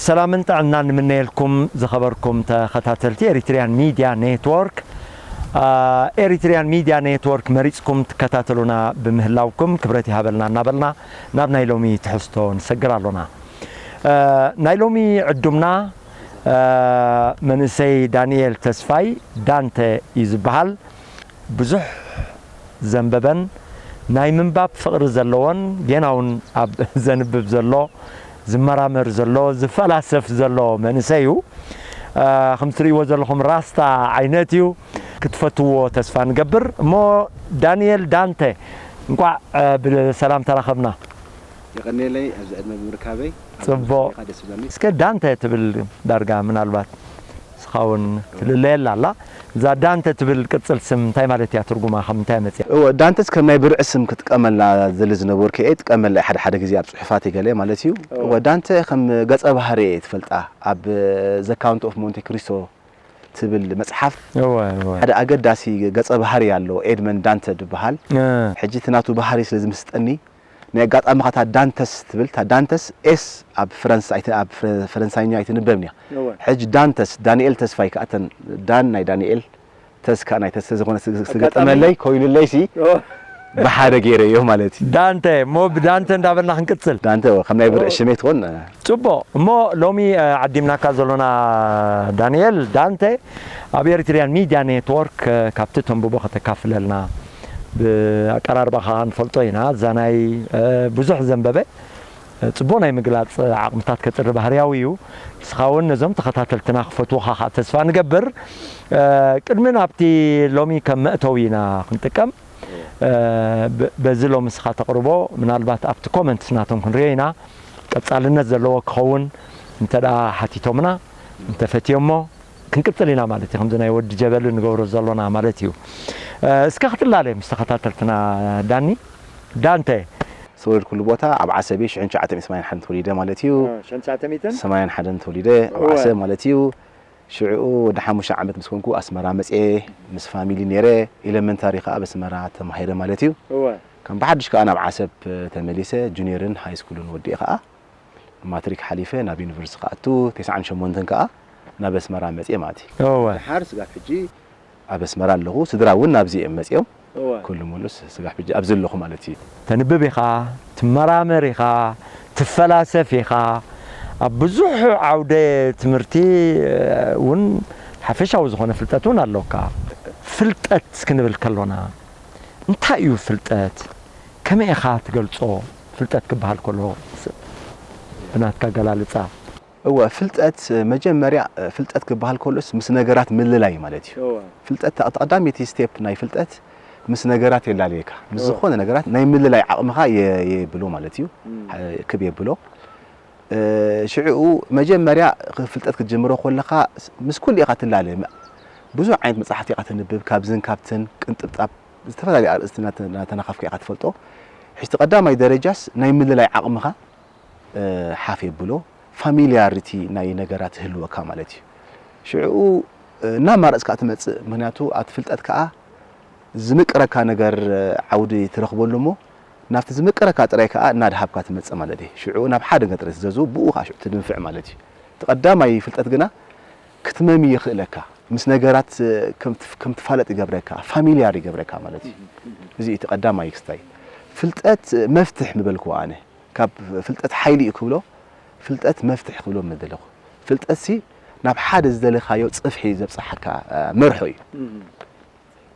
ሰላምን ጥዕናን ንምነየልኩም ዝኸበርኩም ተኸታተልቲ ኤሪትሪያን ሚድያ ኔትወርክ። አ፣ ኤሪትሪያን ሚድያ ኔትወርክ መሪጽኩም ትከታተሉና ብምህላውኩም ክብረት ይሃበልና እናበልና ናብ ናይ ሎሚ ትሕዝቶ ንሰግር ኣሎና። አ፣ ናይ ሎሚ ዕዱምና፣ አ፣ መንእሰይ ዳንኤል ተስፋይ ዳንተ እዩ ዝበሃል። ብዙሕ ዘንበበን ናይ ምንባብ ፍቕሪ ዘለዎን፣ ጌና እውን ኣብ ዘንብብ ዘሎ፣ ዝመራመር ዘሎ፣ ዝፈላሰፍ ዘሎ መንእሰይ እዩ። አ፣ ከም ትርእይዎ ዘለኹም ራስታ ዓይነት እዩ። ክትፈትዎ ተስፋ ንገብር። እሞ ዳንኤል ዳንተ፣ እንቋዕ፣ አ፣ ብሰላም ተራኸብና። የቐንየለይ፣ ኣብዚ ዕድመ ብምርካበይ ጽቡቕ። ኣዝዩ ደስ ይብለኒ። እስከ ዳንተ ትብል ዳርጋ ምናልባት ንስኻ እውን ትልለየላ ኣላ። እዛ ዳንተ ትብል ቅጽል ስም እንታይ ማለት እያ? ትርጉማ ካብ ምንታይ መጽያ? እወ፣ ዳንተስ ከም ናይ ብርዒ ስም ክጥቀመላ ዝደሊ ዝነበርኩ እየ። ይጥቀመላ ሓደ ሓደ ግዜ ኣብ ጽሑፋት ገለ ማለት እዩ። እወ። እወ፣ ዳንተ ከም ገጸ ባህሪ እየ ትፈልጣ። ኣብ ዘ ካውንት ኦፍ ሞንቴ ክሪስቶ ትብል መጽሓፍ እወ፣ እወ። ሓደ ኣገዳሲ ገጸ ባህሪ ኣሎ፣ ኤድመንድ ዳንተ ዝበሃል። እ። ሕጂ እቲ ናቱ ባህሪ ስለ ዝምስጠኒ፣ ናይ ኣጋጣሚ ኸኣ እታ ዳንተስ ትብል፣ እታ ዳንተስ ኤስ ኣብ ፈረንሳ-፣ ኣይተ-፣ ኣብ ፈረ-፣ ፈረንሳይኛ ኣይትንበብን እያ። እወ። ሕጂ ዳንተስ፣ ዳንኤል ተስፋይ ከኣ እተን ዳን ናይ ዳንኤል፣ ተስ ከኣ ናይ ተስ ዝኾነ ስግ-፣ ኣጋጣሚ። ስገጠመለይ ኮይኑለይሲ እወ። ብሓደ ገይረዮ ማለት እዩ። ዳንተ፣ እሞ ብዳንተ እንዳበልና ክንቅጽል። ዳንተ፣ እወ፣ ከም ናይ ብርዒ እወ። ሽመይ ትኾን። ጽቡቕ። እሞ ሎሚ፣ እ፣ ዓዲምናካ ዘሎና ዳንኤል ዳንተ ኣብ ኤሪትሪያን ሚድያ ኔትወርክ፣ እ፣ ካብቲ ተንብቦ ከተካፍለልና ብኣቀራርባኻ ንፈልጦ ኢና። እዛ ናይ፣ እ፣ ብዙሕ ዘንበበ፣ እ፣ ጽቡቕ ናይ ምግላጽ ዓቕምታት ከጥሪ ባህርያዊ እዩ። ንስኻ እውን ነዞም ተኸታተልትና ክፈትዉኻ ኸኣ ተስፋ ንገብር። እ፣ ቅድሚ ናብቲ ሎሚ ከም መእተዊ ኢና ክንጥቀም። እ፣ ብ-፣ በዚ ሎሚ ንስኻ ተቕርቦ ምናልባት ኣብቲ ኮመንትስ ናቶም ክንሪኦ ኢና። ቀጻልነት ዘለዎ ክኸውን እንተ ደኣ ሓቲቶምና፣ እንተ ፈትዮሞ ክንቅጽል ኢና ማለት እዩ። ከምዚ ናይ ወዲ ጀበሊ ንገብሮ ዘሎና ማለት እዩ። እ፣ እስከ ክትላለ ምስ ተኸታተልትና ዳኒ፣ ዳንተ። ዝተወለድኩሉ ቦታ ኣብ ዓሰብ እዩ። ሽሕን ትሽዓተ ሚእትን ሰማንያን ሓደን ተወሊደ ማለት እዩ። እ፣ ሽሕን ትሽዓተ ሚእትን? ሰማንያን ሓደን ተወሊደ ኣብ እወ። ዓሰብ ማለት እዩ። ሽዕኡ ወዲ ሓሙሽተ ዓመት ምስ ኮንኩ ኣስመራ መጽየ፣ ምስ ፋሚሊ ነይረ። ኤለመንታሪ ከኣ ኣብ ኣስመራ ተማሂረ ማለት እዩ። እወ። ከም ብሓድሽ ከኣ ናብ ዓሰብ ተመሊሰ፣ ጁኒየርን ሃይ ስኩልን ወዲኤ ከኣ ማትሪክ ሓሊፈ ናብ ዩኒቨርሲቲ ክኣቱ፣ ተስዓን ሸሞንተን ከኣ ናብ ኣስመራ መጽየ ማለት እዩ። እወ። ድሓር ስጋብ ሕጂ ኣብ ኣስመራ ኣለኹ፣ ስድራ እውን ናብዚ እዮም መጽዮም። እወ። ኩሉ ሙሉስ ስጋብ ሕጂ ኣብዚ ኣለኹ ማለት እዩ። ተንብብ ኢኻ፣ ትመራመር ኢኻ፣ ትፈላሰፍ ኢኻ። ኣብ ብዙሕ ዓውደ ትምህርቲ እውን ሓፈሻዊ ዝኾነ ፍልጠት እውን ኣሎካ። ፍልጠት ክንብል ከሎና እንታይ እዩ ፍልጠት? ከመይ ኢኻ ትገልጾ? ፍልጠት ክበሃል ከሎ ስ-፣ ብናትካ ኣገላልጻ። እወ፣ ፍልጠት መጀመርያ፣ ፍልጠት ክበሃል ከሎስ ምስ ነገራት ምልላይ ማለት እዩ። እወ። ፍልጠት፣ እታ ቀዳመይቲ ስቴፕ ናይ ፍልጠት ምስ ነገራት የላለየካ። ምስ እወ። ዝኾነ ነገራት ናይ ምልላይ ዓቕምኻ የ-፣ የብሎ ማለት እዩ። እም። ክብ የብሎ። እ፣ ሽዕኡ መጀመርያ ፍልጠት ክትጅምሮ ከለኻ ምስ ኩሉ ኢኻ ትላለ። ብዙሕ ዓይነት መጻሕፍቲ ኢኻ ተንብብ፣ ካብዝን ካብትን ቅንጥብጣብ ዝተፈላለዩ ኣርእስቲ እናተ-፣ እናተናኸፍካ ኢኻ ትፈልጦ። ሕጂ እቲ ቀዳማይ ደረጃስ ናይ ምልላይ ዓቕምኻ፣ እ፣ ሓፍ የብሎ፣ ፋሚልያሪቲ ናይ ነገራት ይህልወካ ማለት እዩ። ሽዕኡ፣ እ፣ እናማረጽካ ትመጽእ፣ ምኽንያቱ ኣቲ ፍልጠት ከኣ ዝምቅረካ ነገር፣ እ፣ ዓውዲ ትረኽበሉ እሞ፣ ናብቲ ዝምቅረካ ጥራይ ከኣ እናድሃብካ ትመጽእ ማለት እዩ። ሽዑ ናብ ሓደ ነገር ጥራይ ትዘዝው፣ ብኡ ከኣ ሽዑ ትድንፍዕ ማለት እዩ። እቲ ቀዳማይ ፍልጠት ግና ክትመሚ የኽእለካ። ምስ ነገራት፣ እ፣ ከም ትፍ-፣ ከም ትፋለጥ ይገብረካ፣ ፋሚልያር ይገብረካ ማለት እዩ። እዚ እዩ እቲ ቀዳማይ ክስታይ። ፍልጠት፣ እ፣ መፍትሕ ምበልክዎ ኣነ። ካብ ፍልጠት ሓይሊ እዩ ክብሎ፣ ፍልጠት መፍትሕ ክብሎ ምደለኹ። ፍልጠትሲ ናብ ሓደ ዝደለኻዮ ጽፍሒ ዘብጽሓካ፣ እ፣ መርሖ እዩ። እም።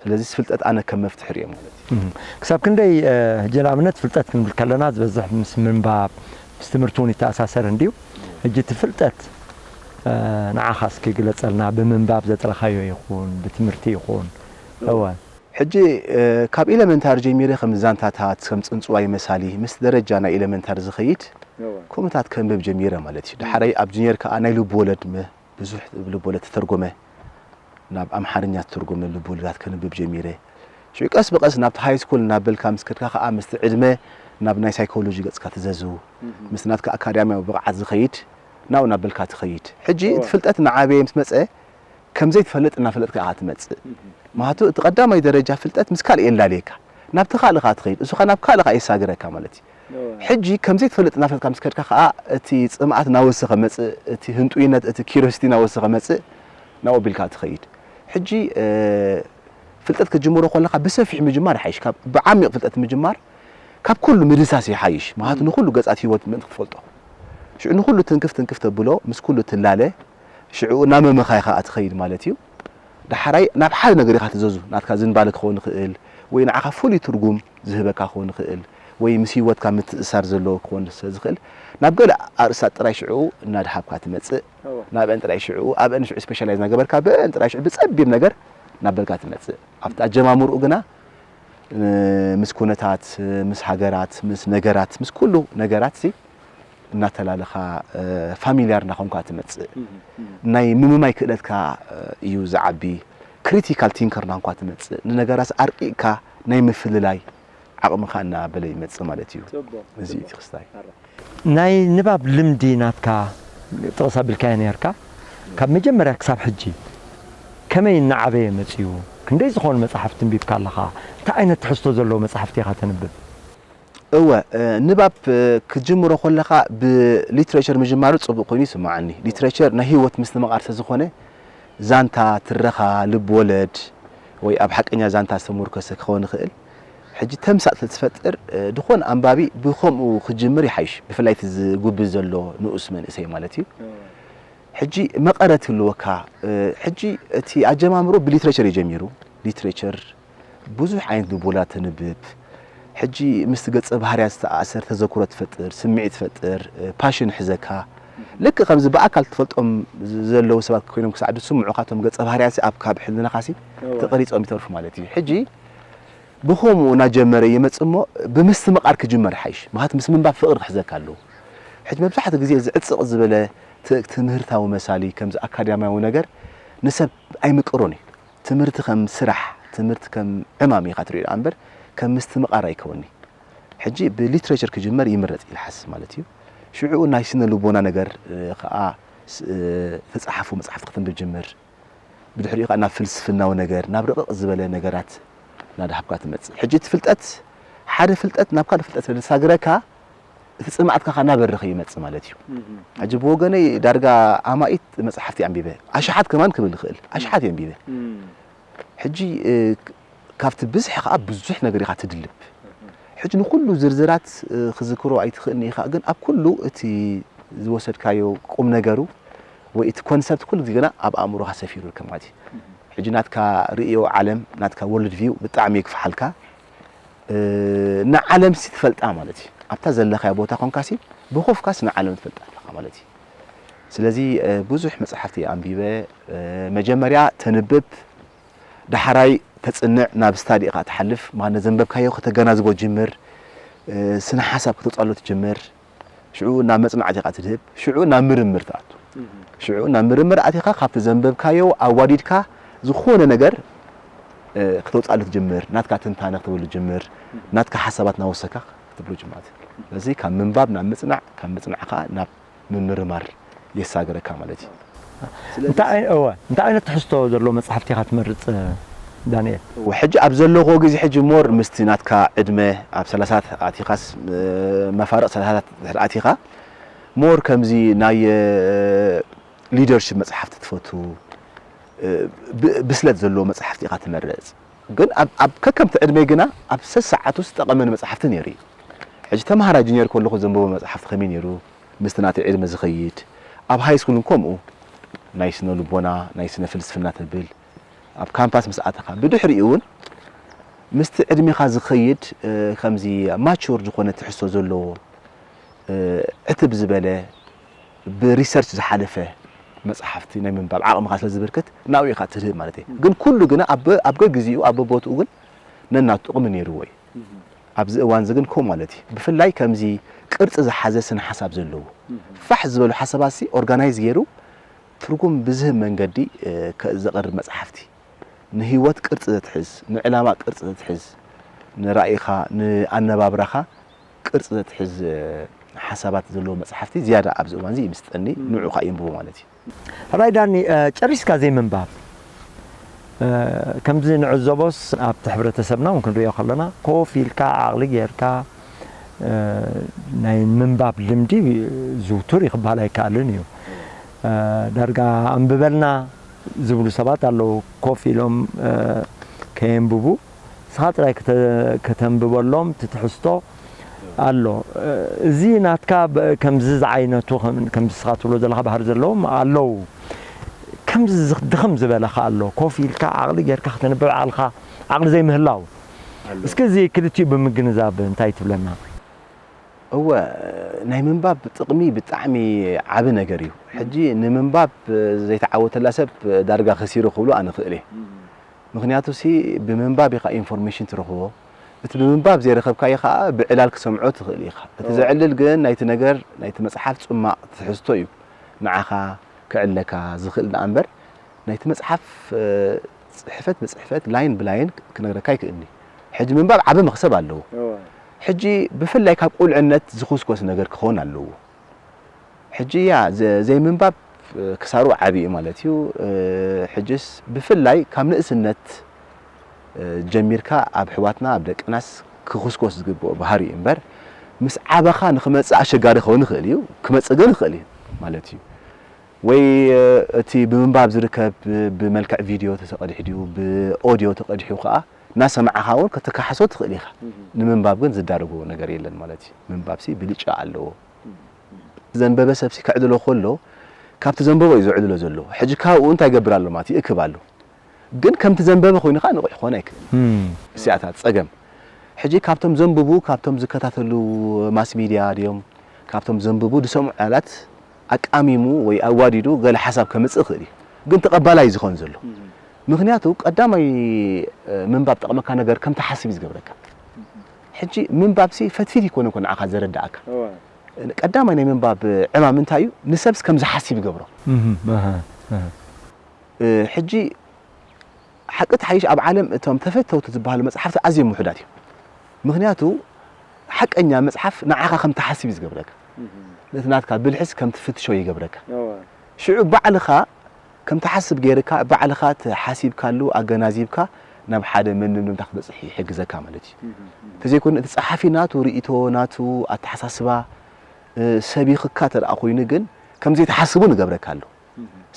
ስለዚስ ፍልጠት ኣነ ከም መፍትሒ ርእዮ ማለት እዩ። እም። ክሳብ ክንደይ፣ እ፣ ሕጂ ንኣብነት ፍልጠት ክንብል ከለና ዝበዝሕ ምስ ምንባብ፣ ምስ ትምህርቲ እውን ይተኣሳሰር እንድዩ። ሕጂ እቲ ፍልጠት፣ እ፣ ንዓኻ እስኪ ግለጸልና፣ ብምንባብ ዘጥረኻዮ ይኹን፣ ብትምህርቲ ይኹን። እወ። ሕጂ፣ እ፣ ካብ ኤለመንታሪ ጀሚረ ከም ዛንታታት፣ ከም ጽንጽዋይ መሳሊ፣ ምስ ደረጃ ናይ ኤለመንታሪ ዝኸይድ እወ። ከምኡታት ከንብብ ጀሚረ ማለት እዩ። ዳሕራይ ኣብ ጁኒየር ከኣ ናይ ልብ ወለድ ም-፣ ብዙሕ ልብ ወለድ ተተርጎመ፣ ናብ ኣምሓርኛ ዝተርጎመ ልብ ወለዳት ከንብብ ጀሚረ። ሽዑ ቀስ ብቐስ ናብቲ ሃይ ስኩል እናበልካ ምስ ከድካ ከኣ ምስቲ ዕድመ ናብ ናይ ሳይኮሎጂ ገጽካ ትዘዝው። እህ። ምስቲ ናትካ ኣካዳሚያዊ ብቕዓት ዝኸይድ ናብኡ እናበልካ ትኸይድ። ሕጂ እወ። እቲ ፍልጠት እናዓበየ ምስ መጸ ከም ዘይትፈልጥ እናፈለጥካ ኢኻ ትመጽእ። እህ። ምኽንያቱ እቲ ቀዳማይ ደረጃ ፍልጠት ምስ ካልእ የላልየካ። ናብቲ ካልእ ከኣ ትኸይድ፣ እሱ ከኣ ናብ ካልእ ከኣ የሳግረካ ማለት እዩ። ሕጂ ከም ዘይትፈልጥ እናፈለጥካ ምስ ከድካ ከኣ እቲ ጽምኣት እናወሰኸ መጽእ፣ እቲ ህንጡይነት፣ እቲ ኪሮሲቲ እናወሰኸ መጽእ፣ ናብኡ ኣቢልካ ትኸይድ። ሕጂ ፍልጠት ክትጅምሮ ከለኻ ብሰፊሕ ምጅማር ይሓይሽ፣ ካብ ብዓሚቕ ፍልጠት ምጅማር ካብ ኩሉ ምድምሳስ ይሓይሽ። ማለት ንኹሉ ገጻት ህይወት ምእንቲ ክትፈልጦ፣ ሽዑ ንኹሉ ትንክፍ ትንክፍ ተብሎ፣ ምስ ኩሉ ትላለ፣ ሽዑ እናመመኻ ኢኻ ትኸይድ ማለት እዩ። ዳሕራይ ናብ ሓደ ነገር ኢኻ ትዘዙ። ናትካ ዝንባለ ክኸውን ይኽእል፣ ወይ ንዓኻ ፍሉይ ትርጉም ዝህበካ ክኸውን ይኽእል፣ ወይ ምስ ህይወትካ ምትእስሳር ዘለዎ ክኸውን ስለ ዝኽእል፣ ናብ ገለ ኣርእስታት ጥራይ ሽዑ እናድሃብካ ትመጽእ። ናብአን ጥራይ ሽዑ ኣብአን ሽዑ ስፔሻላይዝ እናገበርካ ብአን ጥራይ ሽዑ ብጸቢብ ነገር እናበልካ ትመጽእ። ኣብቲ ኣጀማምርኡ ግና ምስ ኩነታት፣ ምስ ሃገራት፣ ምስ ነገራት፣ ምስ ኩሉ ነገራት ሲ እናተላለኻ ፋሚልያር እናኾንካ ትመጽእ። ናይ ምምማይ ክእለትካ እዩ ዝዓቢ። ክሪቲካል ቲንከር እናኾንካ ትመጽእ። ንነገራት ኣርቂቕካ ናይ ምፍልላይ ዓቕምኻ እናበለ ይመጽእ ማለት እዩ። እዚ እቲ ክስታይ። ናይ ንባብ ልምዲ ናትካ ጥቕስ ኣቢልካዮ ነርካ። ካብ መጀመርያ ክሳብ ሕጂ ከመይ እናዓበየ መጺኡ? ክንደይ ዝኾኑ መጻሕፍቲ ኣንቢብካ ኣለኻ? እንታይ ዓይነት ትሕዝቶ ዘለዎ መጻሕፍቲ ኢኻ ተንብብ? እወ፣ ንባብ ክትጅምሮ ከለኻ ብሊትሬቸር ምጅማሩ ጽቡቕ ኮይኑ ይስምዓኒ። ሊትሬቸር ናይ ህይወት ምስትምቓር ስለ ዝኾነ ዛንታ፣ ትረኻ፣ ልብ ወለድ ወይ ኣብ ሓቀኛ ዛንታ ዝተመርኮሰ ክኸውን ይኽእል። ሕጂ ተምሳጥ ስለ ትፈጥር ዝኾነ ኣንባቢ ብኸምኡ ክጅምር ይሓይሽ። ብፍላይ እቲ ዝጉብዝ ዘሎ ንኡስ መንእሰይ ማለት እዩ። ሕጂ መቐረት ይህልወካ። ሕጂ እቲ ኣጀማምሮ ብሊትሬቸር እዩ ጀሚሩ። ሊትሬቸር ብዙሕ ዓይነት ልቦለድ ተንብብ። ሕጂ ምስቲ ገጸ ባህርያት ዝተኣሰር ተዘክሮ ትፈጥር፣ ስምዒት ትፈጥር፣ ፓሽን ይሕዘካ። ልክእ ከምዚ ብኣካል ትፈልጦም ዘለዉ ሰባት ኮይኖም ክሳዕ ዝስምዑኻ እቶም ገጸ ባህርያት ኣብ ካብ ሕልናኻሲ ተቐሪጾም ይተርፉ ማለት እዩ። ሕጂ ብኸምኡ እናጀመረ ይመጽእ እሞ ብምስትምቓር ክጅመር ይሓይሽ። ምኽንያቱ ምስ ምንባብ ፍቕሪ ክሕዘካ ኣለዎ። ሕጂ መብዛሕትኡ ግዜ ዝዕጽቕ ዝበለ ት- ትምህርታዊ መሳሊ ከምዚ ኣካዳሚያዊ ነገር ንሰብ ኣይምቅሮን እዩ። ትምህርቲ ከም ስራሕ፣ ትምህርቲ ከም ዕማም ኢኻ ትሪኦ ደኣ እምበር ከም ምስትምቓር ኣይከውንይ። ሕጂ ብሊትሬቸር ክጅመር ይምረጽ ኢለ ይሓስብ ማለት እዩ። ሽዑ ናይ ስነ ልቦና ነገር ከኣ ዝተጻሓፉ መጻሕፍቲ ከተንብብ ጅምር። ብድሕሪኡ ከኣ ናብ ፍልስፍናዊ ነገር ናብ ርቕቕ ዝበለ ነገራት እናደሃብካ ትመጽእ። ሕጂ እቲ ፍልጠት ሓደ ፍልጠት ናብ ካልእ ፍልጠት ስለ ዘሳግረካ እቲ ጽምኣትካ ከኣ እናበረኸ ይመጽእ ማለት እዩ። ሕጂ ብወገነይ ዳርጋ ኣማኢት መጻሕፍቲ ኣንቢበ ኣሽሓት ከማን ክብል ይኽእል ኣሽሓት እየ ኣንቢበ። ሕጂ ካብቲ ብዝሒ ከኣ ብዙሕ ነገር ኢኻ ትድልብ። ሕጂ ንኹሉ ዝርዝራት ክዝክሮ ኣይትኽእልን ኢኻ ግን ኣብ ኩሉ እቲ ዝወሰድካዮ ቁም ነገሩ ወይ እቲ ኮንሰፕት ኩሉ ግዜ ግና ኣብ ኣእምሮኻ ሰፊሩ ይርከብ ማለት እዩ። ሕጂ ናትካ ርእዮ ዓለም ናትካ ወርልድ ቪው ብጣዕሚ የግፍሓልካ። ንዓለምሲ ትፈልጣ ማለት እዩ። ኣብታ ዘለኻዮ ቦታ ኮንካሲ ብኹፍካስ ንዓለም ትፈልጣ ኣለኻ ማለት እዩ። ስለዚ ብዙሕ መጽሓፍቲ ኣንቢበ መጀመርያ ተንብብ ዳሕራይ ተጽንዕ ናብ ስታዲ ኢኻ ትሓልፍ ማለት ዘንበብካዮ ከተገናዝቦ ጅምር ስነ ሓሳብ ከተውጻሉ ትጅምር ሽዑ ናብ መጽናዕቲ ኢኻ ትድህብ ሽዑ ናብ ምርምር ትኣቱ ሽዑ ናብ ምርምር ኣቲኻ ካብቲ ዘንበብካዮ ኣዋዲድካ ዝኾነ ነገር ከተውጻሉ ትጅምር ናትካ ትንታነ ክትብሉ ጅምር ናትካ ሓሳባት ናወሰካ ክትብሉ ጅማት ስለዚ ካብ ምንባብ ናብ ምጽናዕ ካብ ምጽናዕ ከዓ ናብ ምምርማር የሳግረካ ማለት እዩ። እንታይ ዓይነት ትሕዝቶ ዘለዎ መፅሓፍቲ ኢኻ ትመርፅ ዳንኤል? ሕጂ ኣብ ዘለኹ ግዜ ሕጂ ሞር ምስቲ ናትካ ዕድመ ኣብ ሰላሳት ኣቲኻስ መፋርቕ ሰላሳት ድሕሪ ኣቲኻ ሞር ከምዚ ናይ ሊደርሽፕ መፅሓፍቲ ትፈቱ ብስለት ዘለዎ መፅሓፍቲ ኢኻ ትመርፅ። ግን ኣብ ከከምቲ ዕድመይ ግና ኣብ ሰሰዓቱ ዝጠቐመኒ መፅሓፍቲ ነይሩ እዩ። ሕጂ ተምሃራይ ጁኒየር ከለኹ ዘንብቦ መፅሓፍቲ ከመይ ነይሩ? ምስቲ ናተይ ዕድመ ዝኸይድ ኣብ ሃይስኩል እውን ከምኡ ናይ ስነ ልቦና ናይ ስነ ፍልስፍና ተብል ኣብ ካምፓስ ምስ ኣተኻ ብድሕሪኡ እውን ምስቲ ዕድሜኻ ዝኸይድ ከምዚ ማቹር ዝኾነ ትሕዝቶ ዘለዎ ዕትብ ዝበለ ብሪሰርች ዝሓለፈ መፅሓፍቲ ናይ ምንባብ ዓቕምኻ ስለ ዝብርክት ናብኡ ኢኻ ትድህብ ማለት እየ ግን ኩሉ ግና ኣብ ገግዜኡ ኣብ ቦትኡ ግን ነናቱ ጥቕሚ ነይርዎ እዩ ኣብዚ እዋን እዚ ግን ከምኡ ማለት እዩ። ብፍላይ ከምዚ ቅርጺ ዝሓዘ ስነ ሓሳብ ዘለዎ ፋሕ ዝበሉ ሓሳባት ሲ ኦርጋናይዝ ገይሩ ትርጉም ብዝህብ መንገዲ ዘቕርብ መጽሓፍቲ ንህይወት ቅርጺ ዘትሕዝ፣ ንዕላማ ቅርጺ ዘትሕዝ፣ ንራኢኻ፣ ንኣነባብራኻ ቅርጺ ዘትሕዝ ሓሳባት ዘለዎ መጽሓፍቲ ዝያዳ ኣብዚ እዋን እዚ ይምስጠኒ። ንዑ ኸኣ የንብቦ ማለት እዩ። ሕራይ ዳኒ፣ ጨሪስካ ዘይምንባብ ከምዚ ንዕዘቦስ ኣብቲ ሕብረተሰብና እውን ክንሪኦ ከለና ኮፍ ኢልካ ዓቕሊ ጌርካ ናይ ምንባብ ልምዲ ዝውቱር እዩ ክበሃል ኣይከኣልን እዩ። ዳርጋ ኣንብበልና ዝብሉ ሰባት ኣለዉ፣ ኮፍ ኢሎም ከየንብቡ ንስኻ ጥራይ ከተንብበሎም ትትሕዝቶ ኣሎ። እዚ ናትካ ከምዚ ዝዓይነቱ ከምዚ ንስኻ ትብሎ ዘለኻ ባህሪ ዘለዎም ኣለዉ። ከምዚ ድኽም ዝበለኻ ኣሎ፣ ኮፍ ኢልካ ዓቕሊ ጌርካ ክተንብብ ዓቕልኻ ዓቕሊ ዘይምህላው። እስኪ እዚ ክልቲኡ ብምግንዛብ እንታይ ትብለና? እወ፣ ናይ ምንባብ ጥቕሚ ብጣዕሚ ዓቢ ነገር እዩ። ሕጂ ንምንባብ ዘይተዓወተላ ሰብ ዳርጋ ከሲሩ ክብሎ ኣነ ክእል እየ። ምኽንያቱ ሲ ብምንባብ ኢኻ ኢንፎርሜሽን ትረኽቦ። እቲ ብምንባብ ዘይረኸብካዮ ኸኣ ብዕላል ክሰምዖ ትኽእል ኢኻ። እቲ ዘዕልል ግን ናይቲ ነገር ናይቲ መጽሓፍ ጽማቕ ትሕዝቶ እዩ ንዓኻ ክዕለካ ዝኽእል ደኣ እምበር ናይቲ መጽሓፍ ጽሕፈት ብጽሕፈት ላይን ብላይን ክነግረካ ኣይክእልኒ። ሕጂ ምንባብ ዓቢ መኽሰብ ኣለዎ። ሕጂ ብፍላይ ካብ ቁልዕነት ዝኹስኮስ ነገር ክኸውን ኣለዎ። ሕጂ ያ ዘይምንባብ ክሳሩ ዓቢ እዩ ማለት እዩ። ሕጅስ ብፍላይ ካብ ንእስነት ጀሚርካ ኣብ ኣሕዋትና ኣብ ደቅናስ ክኹስኮስ ዝግብኦ ባህሪ እዩ እምበር ምስ ዓበኻ ንኽመጽእ ኣሸጋሪ ክኸውን ይኽእል እዩ፣ ክመጽእ ግን ይኽእል እዩ ማለት እዩ። ወይ እቲ ብምንባብ ዝርከብ ብመልክዕ ቪድዮ ተተቐዲሑ ድዩ ብኦድዮ ተቐዲሑ ከኣ እናሰማዕኻ እውን ከተካሕሶ ትኽእል ኢኻ። ንምንባብ ግን ዝዳረጎ ነገር የለን ማለት እዩ። ምንባብሲ ብልጫ ኣለዎ። ዘንበበ ሰብሲ ከዕልሎ ከሎ ካብቲ ዘንበቦ እዩ ዘዕልሎ ዘሎ። ሕጂ ካብኡ እንታይ ይገብር ኣሎ ማለት ይእክብ ኣሎ። ግን ከምቲ ዘንበበ ኮይኑ ከዓ ንቑሕ ክኾን ኣይክእልን። እዚኣታት ጸገም። ሕጂ ካብቶም ዘንብቡ ካብቶም ዝከታተሉ ማስ ሚድያ ድዮም ካብቶም ዘንብቡ ዝሰምዑ ዕላላት ኣቃሚሙ ወይ ኣዋዲዱ ገለ ሓሳብ ከምጽእ ይኽእል እዩ። ግን ተቐባላይ ዝኾን ዘሎ ምኽንያቱ ቀዳማይ ምንባብ ጠቕመካ ነገር ከም ትሓስብ እዩ ዝገብረካ። ሕጂ ምንባብ ሲ ፈትፊት ይኮነ እኮ ንዓኻ ዘረዳእካ። ቀዳማይ ናይ ምንባብ ዕማም እንታይ እዩ? ንሰብስ ከም ዝሓስብ ይገብሮ። ሕጂ ሓቂ ተሓይሽ ኣብ ዓለም እቶም ተፈተውቲ ዝበሃሉ መጽሓፍቲ ኣዝዮም ውሑዳት እዮም። ምኽንያቱ ሓቀኛ መጽሓፍ ንዓኻ ከም ትሓስብ እዩ ዝገብረካ። ነቲ ናትካ ብልሕስ ከም ትፍትሾ ይገብረካ። ሽዑ ባዕልኻ ከም ትሓስብ ገይርካ ባዕልኻ ተሓሲብካሉ ኣገናዚብካ ናብ ሓደ መንምንምታ ክትበጽሕ ይሕግዘካ ማለት እዩ። እንተዘይኮይኑ እቲ ጸሓፊ ናቱ ርእይቶ ናቱ ኣተሓሳስባ ሰቢኽካ ተደኣ ኮይኑ ግን ከም ዘይትሓስቡ ንገብረካ ኣሎ።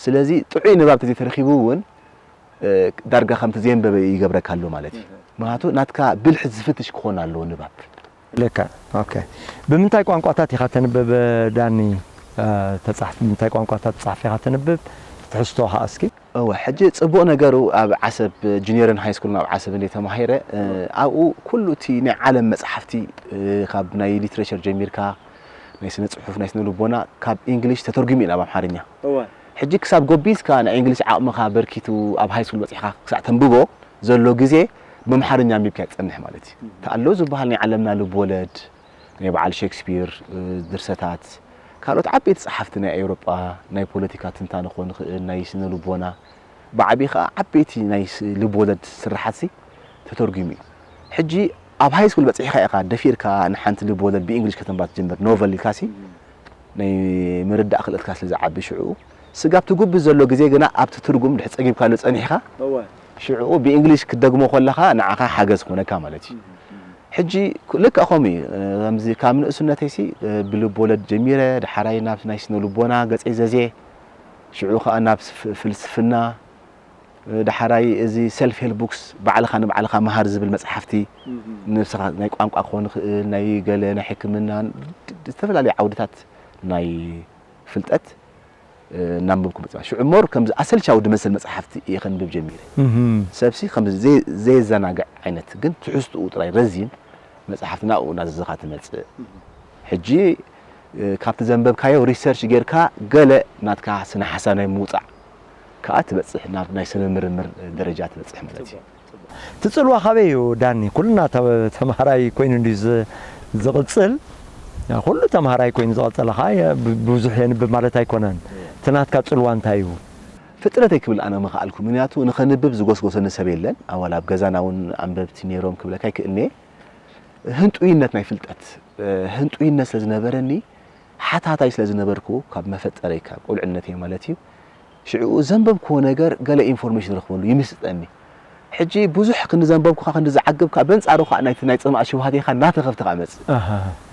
ስለዚ ጥዑይ ንባብ ተዘይተረኺቡ እውን ዳርጋ ከምቲ ዘየንበበ ይገብረካ ኣሎ ማለት እዩ። ምክንያቱ ናትካ ብልሒ ዝፍትሽ ክኾን ኣለዎ ንባብ። ልክዕ። ኦኬ። ብምንታይ ቋንቋታት ኢኻ ተንብብ ዳኒ? ተጻሕፍ ብምንታይ ቋንቋታት ጸሓፍ ኢኻ ተንብብ? ትሕዝቶ ኸኣ እስኪ። እወ፣ ሕጂ ጽቡቕ ነገሩ ኣብ ዓሰብ ጁኒየርን ሃይ ስኩልን ኣብ ዓሰብ እንደ ተማሂረ ኣብኡ ኩሉ እቲ ናይ ዓለም መጽሓፍቲ ካብ ናይ ሊትሬቸር ጀሚርካ ናይ ስነ ጽሑፍ ናይ ስነ ልቦና ካብ ኢንግሊሽ ተተርጉሙ እዩ ናብ ኣምሓርኛ። እወ። ሕጂ ክሳብ ጎቢዝካ ናይ እንግሊሽ ዓቕምኻ በርኪቱ ኣብ ሃይስኩል በጺሕካ ክሳዕ ተንብቦ ዘሎ ግዜ ብኣምሓርኛ ኣንቢብካዮ ትጸንሕ ማለት እዩ። እታ ኣሎ ዝበሃል ናይ ዓለምና ልብወለድ፣ ናይ በዓል ሸክስፒር ድርሰታት፣ ካልኦት ዓበይቲ ጸሓፍቲ ናይ ኤውሮጳ ናይ ፖለቲካ ትንታነ ክኾን ይኽእል፣ ናይ ስነ ልቦና፣ ብዓቢ ኸኣ ዓበይቲ ናይ ልብወለድ ስርሓትሲ ተተርጒሙ እዩ። ሕጂ ኣብ ሃይስኩል በጺሕካ ኢኻ ደፊርካ ንሓንቲ ልብወለድ ብእንግሊሽ ከተንባ ትጅምር፣ ኖቨል ኢልካሲ ናይ ምርዳእ ክእለትካ ስለ ዝዓቢ ሽዑ ስጋብ ትጉብዝ ዘሎ ግዜ ግና ኣብቲ ትርጉም ድሕሪ ጸጊብካሉ ጸኒሕካ እወ። ሽዑ ብእንግሊሽ ክትደግሞ ከለኻ ንዓኻ ሓገዝ ክኾነካ ማለት እዩ። ሕጂ ልክዕ ከምኡ እዩ። ከምዚ ካብ ንእስነተይሲ ብልብ ወለድ ጀሚረ ድሓራይ ናብ ናይ ስነ ልቦና ገጸይ ዘዜ ሽዑ ከኣ ናብ ፍልስፍና ዳሕራይ እዚ ሰልፍ ሄልፕ ቡክስ ባዕልኻ ንባዕልኻ ምሃር ዝብል መፅሓፍቲ ንስኻ ናይ ቋንቋ ክኾን ይኽእል ናይ ገለ ናይ ሕክምና ዝተፈላለዩ ዓውድታት ናይ ፍልጠት እናንበብኩ መፅኣ ሽዑ ሞር ከምዚ ኣሰልቻዊ ዝመስል መፅሓፍቲ እየ ከንብብ ጀሚረ ሰብሲ ከምዚ ዘየዘናግዕ ዓይነት ግን ትሕዝትኡ ጥራይ ረዚን መፅሓፍቲ ናብኡ እናዘዘኻ ትመፅእ ሕጂ ካብቲ ዘንበብካዮ ሪሰርች ጌርካ ገለ ናትካ ስነ ሓሳብ ናይ ምውፃእ ከዓ ትበፅሕ ናብ ናይ ስነ ምርምር ደረጃ ትበፅሕ ማለት እዩ። ትፅልዋ ካበይ እዩ ዳኒ? ኩልና ተምሃራይ ኮይኑ እንዲ ዝቕፅል ኩሉ ተምሃራይ ኮይኑ ዝቐፀለ ከዓ ብዙሕ የንብብ ማለት ኣይኮነን። እቲ ናትካ ፅልዋ እንታይ እዩ? ፍጥረተይ ክብል ኣነ ምኽኣልኩ ምክንያቱ ንኸንብብ ዝጎስጎሰኒ ሰብ የለን። ኣዋላ ኣብ ገዛና እውን ኣንበብቲ ነይሮም ክብለካ ይክእልኒ ህንጡይነት ናይ ፍልጠት ህንጡይነት ስለ ዝነበረኒ ሓታታይ ስለ ዝነበርኩ ካብ መፈጠረይ ካብ ቁልዕነተይ ማለት እዩ ሽዑ ዘንበብክዎ ነገር ገለ ኢንፎርሜሽን ረኽበሉ ይምስጠኒ። ሕጂ ብዙሕ ክንዲ ዘንበብኩኻ ክንዲ ዝዓገብካ በንጻሩ ከዓ ናይቲ ናይ ጽምኣት ሽውሃተይኻ እናተኸፍተ ከዓ መጽእ።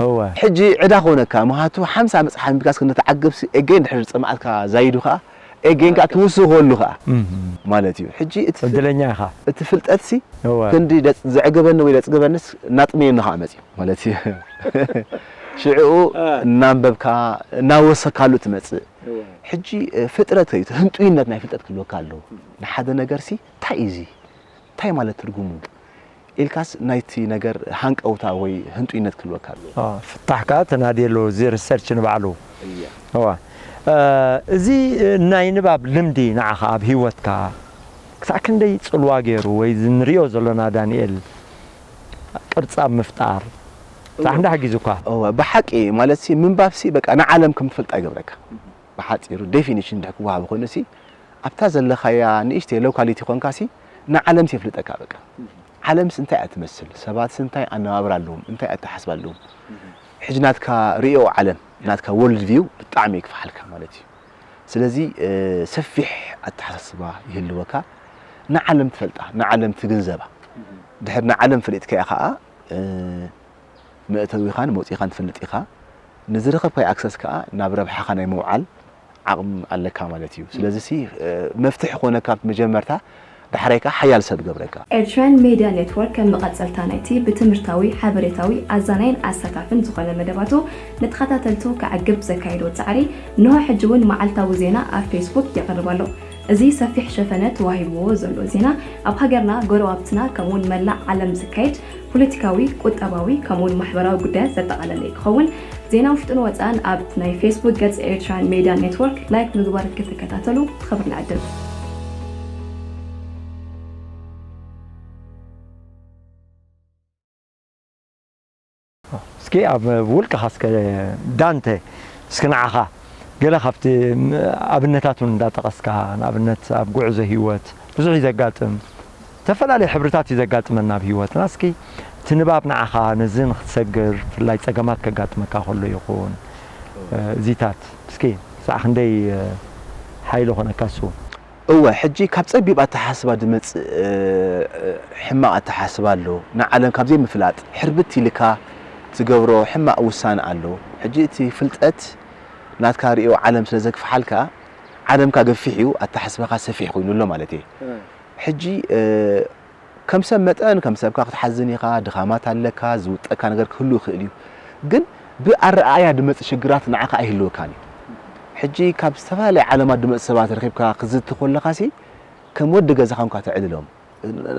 እወ ሕጂ ዕዳ ኮነካ ምሃቱ ሓምሳ መጽሓፍ ምቢካስ ክንዲ ትዓገብሲ ኤገይን ድሕሪ ጽምኣትካ ዛይዱ ከዓ ኤገይን ከዓ ትውስኸሉ ከዓ ማለት እዩ። ሕጂ እቲ ፍል- እድለኛ ኢኻ። እቲ ፍልጠትሲ እወ ክንዲ ደጽ- ዘዕግበኒ ወይ ዘጽግበንስ እናጥመየኒ ከዓ መጽእ ማለት እዩ። ሽዕኡ እናንበብካ እናወሰካሉ ትመጽእ። ሕጂ ፍጥረት ከዩ ህንጡይነት ናይ ፍልጠት ክህልወካ ኣለዎ። ንሓደ ነገርሲ እንታይ እዩ እዚ እንታይ ማለት ትርጉሙ ኢልካስ ናይቲ ነገር ሃንቀውታ ወይ ህንጡይነት ክህልወካ ኣለዎ። ፍታሕ ከዓ ተናድየሉ እዚ ሪሰርች ንባዕሉ እዋ እዚ ናይ ንባብ ልምዲ ንዓኻ ኣብ ህይወትካ ክሳዕ ክንደይ ጽልዋ ገይሩ ወይ እዚ ንሪኦ ዘሎና ዳንኤል ቅርጻ ምፍጣር ሳዕ እንዳ ሓጊዙካ እወ ብሓቂ ማለት ሲ ምንባብ ሲ በቃ ንዓለም ከም ትፈልጣ ይገብረካ። ብሓጺሩ ዴፊኒሽን ድሕር ክወሃብ ኮይኑ ሲ ኣብታ ዘለኻያ ንእሽተይ ሎካሊቲ ኮንካ ሲ ንዓለም ሲ የፍልጠካ በቃ። ዓለምስ እንታይ እያ ትመስል? ሰባትስ እንታይ ኣነባብራ ኣለዎም? እንታይ ኣተሓስባ ኣለዎም? ሕጂ ናትካ ርእዮ ዓለም ናትካ ወርልድ ቪው ብጣዕሚ ይክፍሓልካ ማለት እዩ። ስለዚ ሰፊሕ ኣተሓሳስባ ይህልወካ። ንዓለም ትፈልጣ፣ ንዓለም ትግንዘባ። ድሕር ንዓለም ፈሊጥካያ ከዓ መእተዊኻን መውፂኻን ትፈልጥ ኢኻ። ንዝረኸብካዮ ኣክሰስ ከዓ ናብ ረብሓኻ ናይ ምውዓል ዓቕሚ ኣለካ ማለት እዩ። ስለዚ ሲ መፍትሒ ኮነካ ኣብቲ መጀመርታ ዳሕራይ ከዓ ሓያል ሰብ ገብረካ። ኤርትራን ሜድያ ኔትወርክ ከም መቐጸልታ ናይቲ ብትምህርታዊ፣ ሓበሬታዊ፣ ኣዛናይን ኣሳታፍን ዝኾነ መደባቱ ንተኸታተልቱ ከዕግብ ዘካየዶ ጻዕሪ እንሆ ሕጂ እውን መዓልታዊ ዜና ኣብ ፌስቡክ የቕርብ ኣሎ። እዚ ሰፊሕ ሸፈነ ተዋሂብዎ ዘሎ ዜና ኣብ ሃገርና፣ ጎረባብትና ከምኡውን መላእ ዓለም ዝካየድ ፖለቲካዊ፣ ቁጠባዊ ከምኡውን ማሕበራዊ ጉዳያት ዘጠቓለለ ክኸውን ዜና ውሽጥን ወፃእን ኣብ ናይ ፌስቡክ ገፅ ኤርትራን ሜድያ ኔትወርክ ላይክ ምግባር ክትከታተሉ ብኽብሪ ንዕድም። እስኪ ኣብ ውልቅኻ እስከ ዳንተ እስኪ ንዓኻ ገለ ካብቲ ኣብነታት እውን እንዳጠቐስካ ንኣብነት ኣብ ጉዕዞ ህይወት ብዙሕ እዩ ዘጋጥም ዝተፈላለዩ ሕብርታት እዩ ዘጋጥመና ኣብ ህይወትና እስኪ እቲ ንባብ ንዓኻ ነዚ ንክትሰግር ፍላይ ፀገማት ከጋጥመካ ከሎ ይኹን እዚታት እስኪ ሳዕ ክንደይ ሓይሊ ኾነካ እሱ እወ ሕጂ ካብ ጸቢብ ኣተሓስባ ድመጽእ ሕማቕ ኣተሓስባ ኣሎ። ንዓለም ካብ ዘይምፍላጥ ሕርብት ኢልካ ትገብሮ ሕማቕ ውሳነ ኣሎ። ሕጂ እቲ ፍልጠት ናትካ ርእዮ ዓለም ስለ ዘግፍሓልካ ዓለምካ ገፊሕ እዩ፣ ኣተሓስባኻ ሰፊሕ ኮይኑ ኣሎ ማለት እየ። ሕጂ ከም ሰብ መጠን ከም ሰብካ ክትሓዝን ኢኻ፣ ድኻማት ኣለካ፣ ዝውጠካ ነገር ክህሉ ይኽእል እዩ። ግን ብኣረኣእያ ድመጽእ ሽግራት ንዓኻ ኣይህልወካን እዩ። ሕጂ ካብ ዝተፈላለየ ዓለማት ድመጽእ ሰባት ረኺብካ ክትዝቲ ከለኻሲ ከም ወዲ ገዛኻ እንኳ ተዕልሎም።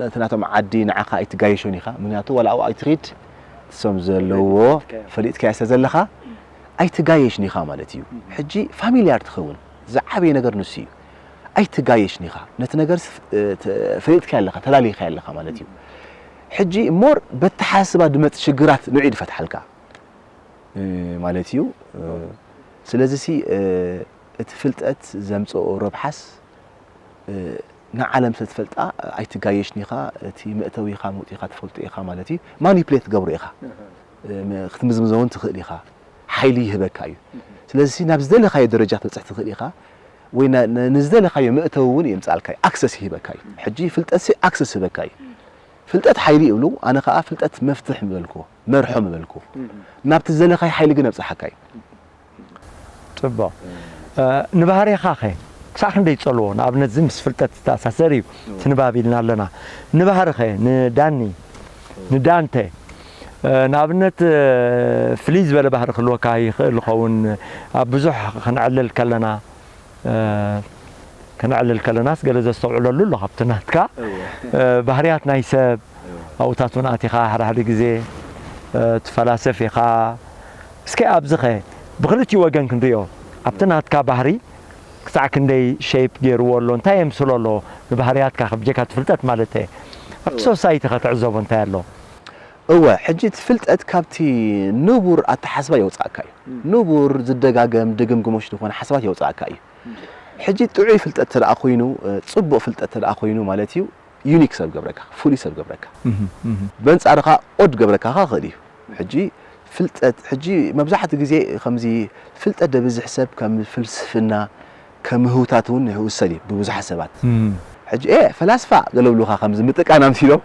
እቲ ናቶም ዓዲ ንዓኻ ኣይትጋየሾን ኢኻ። ምክንያቱ ዋላ ኣብኡ ኣይትኺድ እሶም ዘለዎ ፈሊጥካዮ ስለ ዘለኻ ኣይትጋየሽን ኢኻ ማለት እዩ። ሕጂ ፋሚልያር ትኸውን ዝዓበየ ነገር ንሱ እዩ። ኣይትጋየሽን ኢኻ ነቲ ነገር ፈሊጥካዮ ኣለኻ ተላሊኻዮ ኣለኻ ማለት እዩ። ሕጂ ሞር በተሓስባ ድመጽእ ሽግራት ንዑ ድፈትሓልካ ማለት እዩ። ስለዚ ሲ እቲ ፍልጠት ዘምጽኦ ረብሓስ ንዓለም ስለ ትፈልጣ ኣይትጋየሽን ኢኻ። እቲ መእተዊኻ መውጺኻ ትፈልጦ ኢኻ ማለት እዩ። ማኒፕሌት ትገብሮ ኢኻ። ክትምዝምዞ እውን ትኽእል ኢኻ። ሓይሊ ይህበካ እዩ። ስለዚ ናብ ዝደለኻዮ ደረጃ ክትበጽሕ ትኽእል ኢኻ ወይ ንዝደለኻዮ መእተዊ እውን የምጽኣልካ እዩ። ኣክሰስ ይህበካ እዩ። ሕጂ ፍልጠት ሲ ኣክሰስ ይህበካ እዩ። ፍልጠት ሓይሊ ይብሉ፣ ኣነ ኸኣ ፍልጠት መፍትሕ ምበልኩዎ፣ መርሖ ምበልኩዎ። ናብቲ ዝደለኻዮ ሓይሊ ግን ኣብጽሓካ እዩ። ጽቡቕ። ንባህሪኻ ኸ ክሳዕ ክንደይ ትጸልዎ? ንኣብነት እዚ ምስ ፍልጠት ዝተኣሳሰር እዩ እቲ ንባብ ኢልና ኣለና። ንባህሪ ኸ ንዳኒ ንዳንተ ንኣብነት ፍልይ ዝበለ ባህሪ ክህልወካ ይኽእል ይኸውን ኣብ ብዙሕ ክንዕልል ከለና ከነዕልል ከለናስ ገለ ዘስተውዕለሉ ኣሎ ካብቲ ናትካ ባህርያት ናይ ሰብ ኣብኡታት እውን ኣቲኻ ሓደ ሓደ ግዜ ትፈላሰፍ ኢኻ እስከ ኣብዚኸ ብክልቲኡ ወገን ክንሪኦ ኣብቲ ናትካ ባህሪ ክሳዕ ክንደይ ሸይፕ ገይርዎ ኣሎ እንታይ የምስሎ ኣሎ ንባህርያትካ ከብጀካ ትፍልጠት ማለት ኣብቲ ሶሳይቲ ከተዕዘቦ እንታይ ኣሎ እወ ሕጂ እቲ ፍልጠት ካብቲ ንቡር ኣተሓስባ የውፅኣካ እዩ ንቡር ዝደጋገም ድግምግሞሽ ዝኾነ ሓሳባት የውፅኣካ እዩ ሕጂ ጥዑይ ፍልጠት ተደኣ ኮይኑ ፅቡቕ ፍልጠት ተደኣ ኮይኑ ማለት እዩ ዩኒክ ሰብ ገብረካ ፍሉይ ሰብ ገብረካ በንፃርኻ ኦድ ገብረካ ካ ክእል እዩ ሕጂ ፍልጠት ሕጂ መብዛሕትኡ ግዜ ከምዚ ፍልጠት ደብዝሕ ሰብ ከም ፍልስፍና ከምህውታት እውን ይውሰድ እዩ ብብዙሓት ሰባት። ሕጂ፣ "ኤ፣ ፈላስፋ" ገለ ብሉኻ፣ ከምዚ ምጥቃን ኣምሲሎም።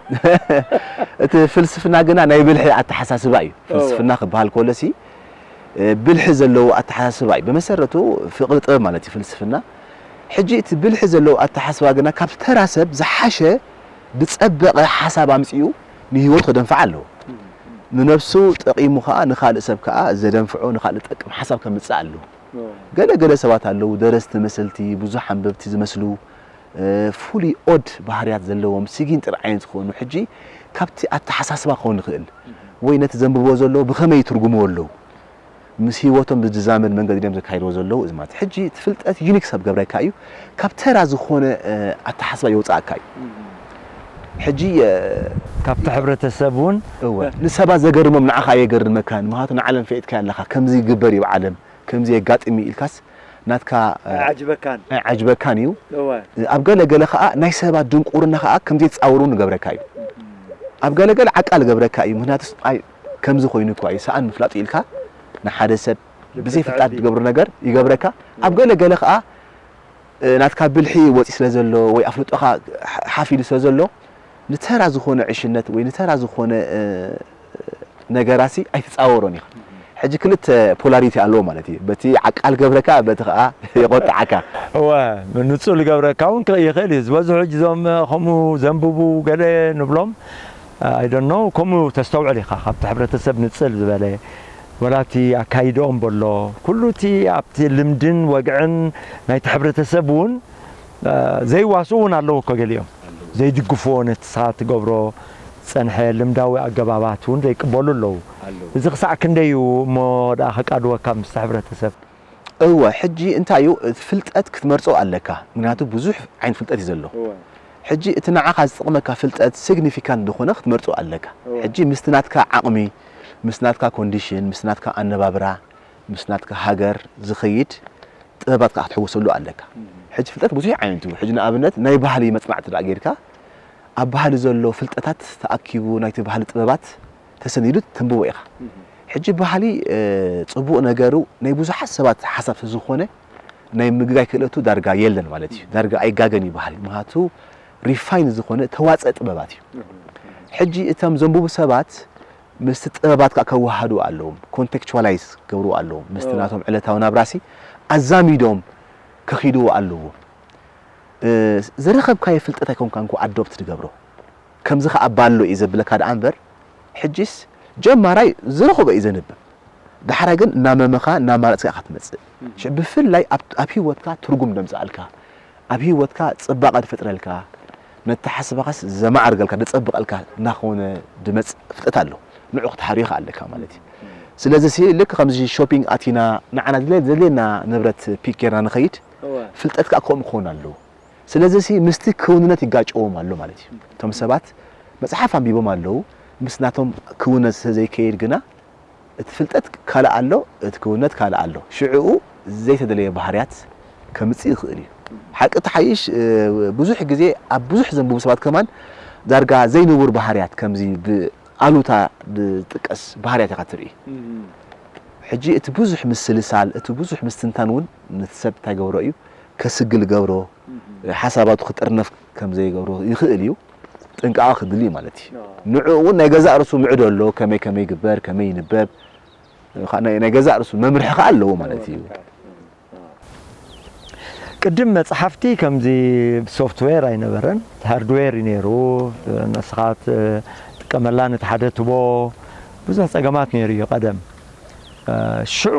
እቲ ፍልስፍና ግና ናይ ብልሒ ኣተሓሳስባ እዩ። ፍልስፍና ክበሃል ከሎሲ፣ እ፣ ብልሒ ዘለዎ ኣተሓሳስባ እዩ። ብመሰረቱ ፍቕሪ ጥበብ ማለት እዩ ፍልስፍና። ሕጂ እቲ ብልሒ ዘለዎ ኣተሓሳስባ ግና ካብ ተራ ሰብ ዝሓሸ ዝጸበቐ ሓሳብ ኣምጺኡ ንህይወቱ ከደንፍዓ ኣለዎ። ንነብሱ ጠቒሙ ከኣ ንኻልእ ሰብ ከኣ ዘደንፍዖ፣ ንኻልእ ዝጠቅም ሓሳብ ከምጽእ ኣለዎ። ገለ ገለ ሰባት ኣለዉ፣ ደረስቲ መሰልቲ፣ ብዙሕ ኣንበብቲ ዝመስሉ፣ እ፣ ፍሉይ ኦድ ባህርያት ዘለዎም፣ ሲጊን ጥርዓይን ዝኾኑ፣ ሕጂ ካብቲ ኣተሓሳስባ ክኸውን ይኽእል፣ ወይ ነቲ ዘንብቦ ዘሎ ብኸመይ ይትርጉምዎ ኣለዉ፣ ምስ ህይወቶም ብዝዛመድ መንገዲ ድዮም ዘካይድዎ ዘለዉ፣ እዚ ማለት ሕጂ እቲ ፍልጠት ዩኒክ ሰብ ገብረካ እዩ፣ ካብ ተራ ዝኾነ፣ እ፣ ኣተሓሳስባ የውጽኣካ እዩ። ሕጂ፣ እ፣ ካብቲ ሕብረተሰብ እውን እወ፣ ንሰባት ዘገርሞም ንዓኻ የገርመካን፣ ምኽንያቱ ንዓለም ፈይጥካ ኣለኻ፣ ከምዚ ይግበር እዩ ኣብ ዓለም፣ ከምዚ የጋጥም እዩ ኢልካስ ናትካ፣ እ፣ ኣይዓጅበካን። ኣይዓጅበካን እዩ። እወ። ኣብ ገለ ገለ ኸኣ ናይ ሰባት ድንቁርና ኸኣ ከም ዘይትጻወሩ ንገብረካ እዩ። ኣብ ገለ ገለ ዓቃል ገብረካ እዩ። ምኽንያቱስ ኣይ ከምዚ ኮይኑ እኳ እዩ፣ ሰኣን ምፍላጡ ኢልካ ንሓደ ሰብ ብዘይ ፍልጣት ተዕቢ። ዝገብሮ ነገር ይገብረካ። ኣብ ገለ ገለ ኸኣ፣ እ፣ ናትካ ብልሒ ወጺ ስለ ዘሎ ወይ ኣፍልጦኻ ሓ-፣ ሓፍ ኢሉ ስለ ዘሎ ንተራ ዝኾነ ዕሽነት ወይ ንተራ ዝኾነ፣ እ፣ ነገራሲ ኣይትጻወሮን ኢኻ። ሕጂ ክልተ ፖላሪቲ ኣለዎ ማለት እዩ። በቲ ዓቃል ገብረካ፣ በቲ ኸኣ የቖጥዓካ። እወ፣ ንጹል ይገብረካ እውን ክርኢ ይኽእል እዩ። ዝበዝሑ ሕጂ እዞም ከምኡ ዘንብቡ ገለ ንብሎም፣ I don't know፣ ከምኡ ተስተውዕል ኢኻ። ካብቲ ሕብረተሰብ ንጽል ዝበለ፣ ወላ እቲ ኣካይድኦም በሎ፣ ኩሉ እቲ ኣብቲ ልምድን ወግዕን ናይቲ ሕብረተሰብ እውን፣ እ፣ ዘይዋስኡ እውን ኣለዉ እኮ ገሊኦም። ዘይድግፍዎ፣ ነቲ ንስኻ ትገብሮ ዝጸንሐ ልምዳዊ ኣገባባት እውን ዘይቅበሉ ኣለዉ። ኣለዉ። እዚ ክሳዕ ክንደይ እዩ እሞ ደኣ ከቃድወካ ምስቲ ሕብረተሰብ? እወ፣ ሕጂ እንታይ እዩ፣ ፍልጠት ክትመርጾ ኣለካ። ምኽንያቱ ብዙሕ ዓይነት ፍልጠት እዩ ዘሎ። እወ። ሕጂ እቲ ንዓኻ ዝጠቕመካ ፍልጠት ሲግኒፊካንት ዝኾነ ክትመርጾ ኣለካ። እወ። ሕጂ ምስቲ ናትካ ዓቕሚ፣ ምስ ናትካ ኮንዲሽን፣ ምስ ናትካ ኣነባብራ፣ ምስ ናትካ ሃገር ዝኸይድ ጥበባት ከኣ ክትሕውሰሉ ኣለካ። ሕጂ ፍልጠት ብዙሕ ዓይነት እዩ። ሕጂ ንኣብነት ናይ ባህሊ መጽናዕቲ ደኣ ጌርካ፣ ኣብ ባህሊ ዘሎ ፍልጠታት ተኣኪቡ ናይቲ ባህሊ ጥበባት ተሰኒዱ ተንብቦ ኢኻ። ሕጂ ባህሊ፣ እ፣ ጽቡቕ ነገሩ ናይ ብዙሓት ሰባት ሓሳብ ስለ ዝኾነ ናይ ምግጋይ ክእለቱ ዳርጋ የለን ማለት እዩ። ዳርጋ ኣይጋገን እዩ ባህሊ። ምኽንያቱ ሪፋይን ዝኾነ ተዋጸ ጥበባት እዩ። ሕጂ እቶም ዘንብቡ ሰባት ምስቲ ጥበባት ከኣ ከወሃዱ ኣለዎም፣ ኮንቴክቹዋላይዝ ክገብርዎ ኣለዎም። ምስቲ ናቶም ዕለታዊ ናብራሲ ኣዛሚዶም ከኺድዎ ኣለዎም። እ፣ ዝረኸብካዮ ፍልጠት ኣይኮንካን እኮ ኣዶፕት ትገብሮ። ከምዚ ከኣ ባሎ እዩ ዘብለካ ደኣ እምበር፣ ሕጂስ ጀማራይ ዝረኸቦ እዩ ዘንብብ። ዳሕራይ ግን እናመመኻ እናማረጽካ ኢኻ ትመጽእ። ሽዕ ብፍላይ ኣብ፣ ኣብ ህይወትካ ትርጉም ደምጽኣልካ፣ ኣብ ህይወትካ ጽባቐ ዝፈጥረልካ፣ ነተሓስባኻስ ዘማዕርገልካ፣ ዘጸብቐልካ እናኾነ ድመጽእ ፍልጠት ኣሎ። ንዑ ክትሓርዮ ከኣ ኣለካ ማለት እዩ። ስለዚ ሲ ልክ ከምዚ ሾፒንግ ኣቲና ንዓና ዘድልየ-፣ ዘድልየና ንብረት ፒክ ጌርና ንኸይድ፣ እወ። ፍልጠት ከኣ ከምኡ ክኸውን ኣለዎ። ስለዚ ሲ ምስቲ ክውንነት ይጋጨዎም ኣሎ ማለት እዩ። እቶም ሰባት መጽሓፍ ኣንቢቦም ኣለዉ፣ ምስ ናቶም ክውንነት ስለ ዘይከይድ ግና እቲ ፍልጠት ካልእ ኣሎ፣ እቲ ክውንነት ካልእ ኣሎ። ሽዕኡ ዘይተደለየ ባህርያት ከምጽእ ይኽእል እዩ። ሓቂ ተሓይሽ፣ እ፣ ብዙሕ ግዜ ኣብ ብዙሕ ዘንብቡ ሰባት ከማን ዳርጋ ዘይንቡር ባህርያት ከምዚ ብኣሉታ ዝጥቀስ ባህርያት ኢኻ ትርኢ። ሕጂ እቲ ብዙሕ ምስልሳል፣ እቲ ብዙሕ ምስትንታን እውን ነቲ ሰብ እንታይ ገብሮ እዩ? ከስግል ገብሮ፣ ሓሳባቱ ክጥርነፍ ከም ዘይገብሮ ይኽእል እዩ። ጥንቃቐ ክድሊ እዩ ማለት እዩ። ንዕኡ እውን ናይ ገዛእ ርእሱ ምዕዶ ኣሎ፣ ከመይ ከመይ ይግበር፣ ከመይ ይንበብ፣ ኸ-፣ ናይ፣ ናይ ገዛእ ርእሱ መምርሒ ኸኣ ኣለዎ ማለት እዩ። ቅድም መጽሓፍቲ ከምዚ ሶፍትዌር ኣይነበረን፣ ሃርድዌር እዩ ነይሩ። ንስኻ ትጥቀመላ ነቲ ሓደ ትቦ ብዙሕ ጸገማት ነይሩ እዩ ቀደም። እ፣ ሽዑ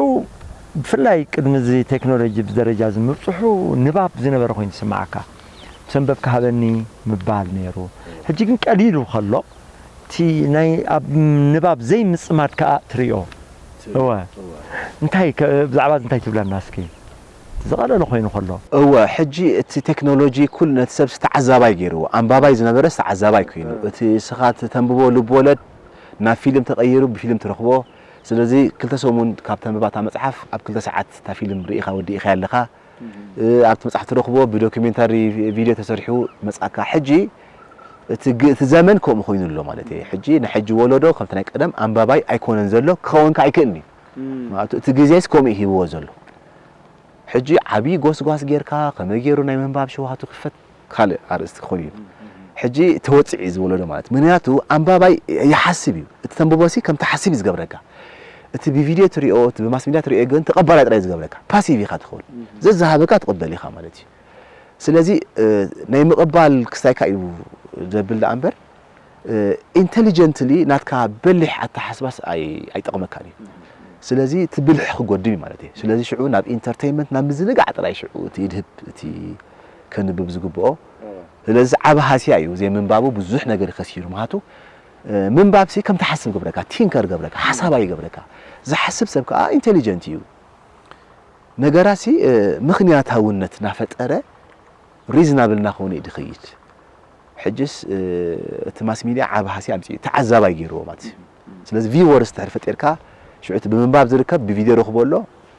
ብፍላይ ቅድሚ እዚ ቴክኖሎጂ ብደረጃ እዚ ምብጽሑ ንባብ ዝነበረ ኮይኑ ዝስምዓካ። ምስ ኣንበብካ ሃበኒ ምባል ነይሩ። ሕጂ ግን ቀሊሉ ከሎ፣ እቲ ናይ ኣብ ንባብ ዘይምጽማድ ከኣ ትርእዮ። እወ። እንታይ ከ-፣ ብዛዕባ እዚ እንታይ ትብለና እስኪ? እቲ ዝቐለለ ኮይኑ ከሎ። እወ፣ ሕጂ እቲ ቴክኖሎጂ ኩሉ ነቲ ሰብስ ተዓዛባይ ገይርዎ። ኣንባባይ ዝነበረስ ተዓዛባይ ኮይኑ። እቲ ንስኻ ተንብቦ ልብ ወለድ ናብ ፊልም ተቐይሩ ብፊልም ትረኽቦ። ስለዚ ክልተ ሰሙን ካብ ተንብባ እታ መጽሓፍ ኣብ ክልተ ሰዓት እታ ፊልም ርኢኻ ወዲእኻያ ኣለኻ። እ፣ ኣብቲ መጽሓፍ ትረኽቦ ብዶክሜንታሪ ቪድዮ ተሰሪሑ መጽኣካ። ሕጂ እቲ ግ-፣ እቲ ዘመን ከምኡ ኮይኑ ኣሎ ማለት እየ። ሕጂ ንሕጂ ወለዶ ከምቲ ናይ ቀደም ኣንባባይ ኣይኮነን ዘሎ፣ ክኸውን ከኣ ኣይክእልን እዩ። ምኽንያቱ እቲ ግዜስ ከምኡ እዩ ሂብዎ ዘሎ። ሕጂ ዓብዪ ጎስጓስ ጌርካ ከመይ ገይሩ ናይ ምንባብ ሽውሃቱ ክፈት ካልእ ኣርእስቲ ክኸውን እዩ። ሕጂ ተወፅዒ ዝበሎ ዶ ማለት ምክንያቱ ኣንባባይ ይሓስብ እዩ። እቲ ተንብቦ ሲ ከም ትሓስብ እዩ ዝገብረካ። እቲ ብቪድዮ ትሪኦ እቲ ብማስ ሚድያ ትሪኦ ግን ተቐባላይ ጥራይ ዝገብረካ ፓሲቭ ኢኻ ትኸውን። ዘዝሃበካ ትቕበል ኢኻ ማለት እዩ። ስለዚ ናይ ምቕባል ክስታይካ እዩ ዘብል ደኣ እምበር ኢንተሊጀንትሊ ናትካ በሊሕ ኣተሓስባስ ኣይጠቕመካን እዩ። ስለዚ እቲ ብልሒ ክጎድል እዩ ማለት እዩ። ስለዚ ሽዑ ናብ ኢንተርቴይንመንት ናብ ምዝንጋዕ ጥራይ ሽዑ እቲ ይድህብ እቲ ከንብብ ዝግብኦ። ስለዚ ዓቢ ሃስያ እዩ ዘይምንባቡ ብዙሕ ነገር ከሲሩ ምሃቱ። ምንባብ ሲ ከም ትሓስብ ገብረካ፣ ቲንከር ገብረካ፣ ሓሳባይ ገብረካ። ዝሓስብ ሰብ ከዓ ኢንተሊጀንት እዩ። ነገራሲ ምኽንያታውነት ናፈጠረ ሪዝናብል ናኾነ እዩ ድኸይድ። ሕጅስ እቲ ማስ ሚድያ ዓቢ ሃስያ ኣምፅኡ ተዓዛባይ ገይርዎ ማለት እዩ። ስለዚ ቪወርስ ድሕር ፈጢርካ ሽዑ እቲ ብምንባብ ዝርከብ ብቪድዮ ረኽቦ ኣሎ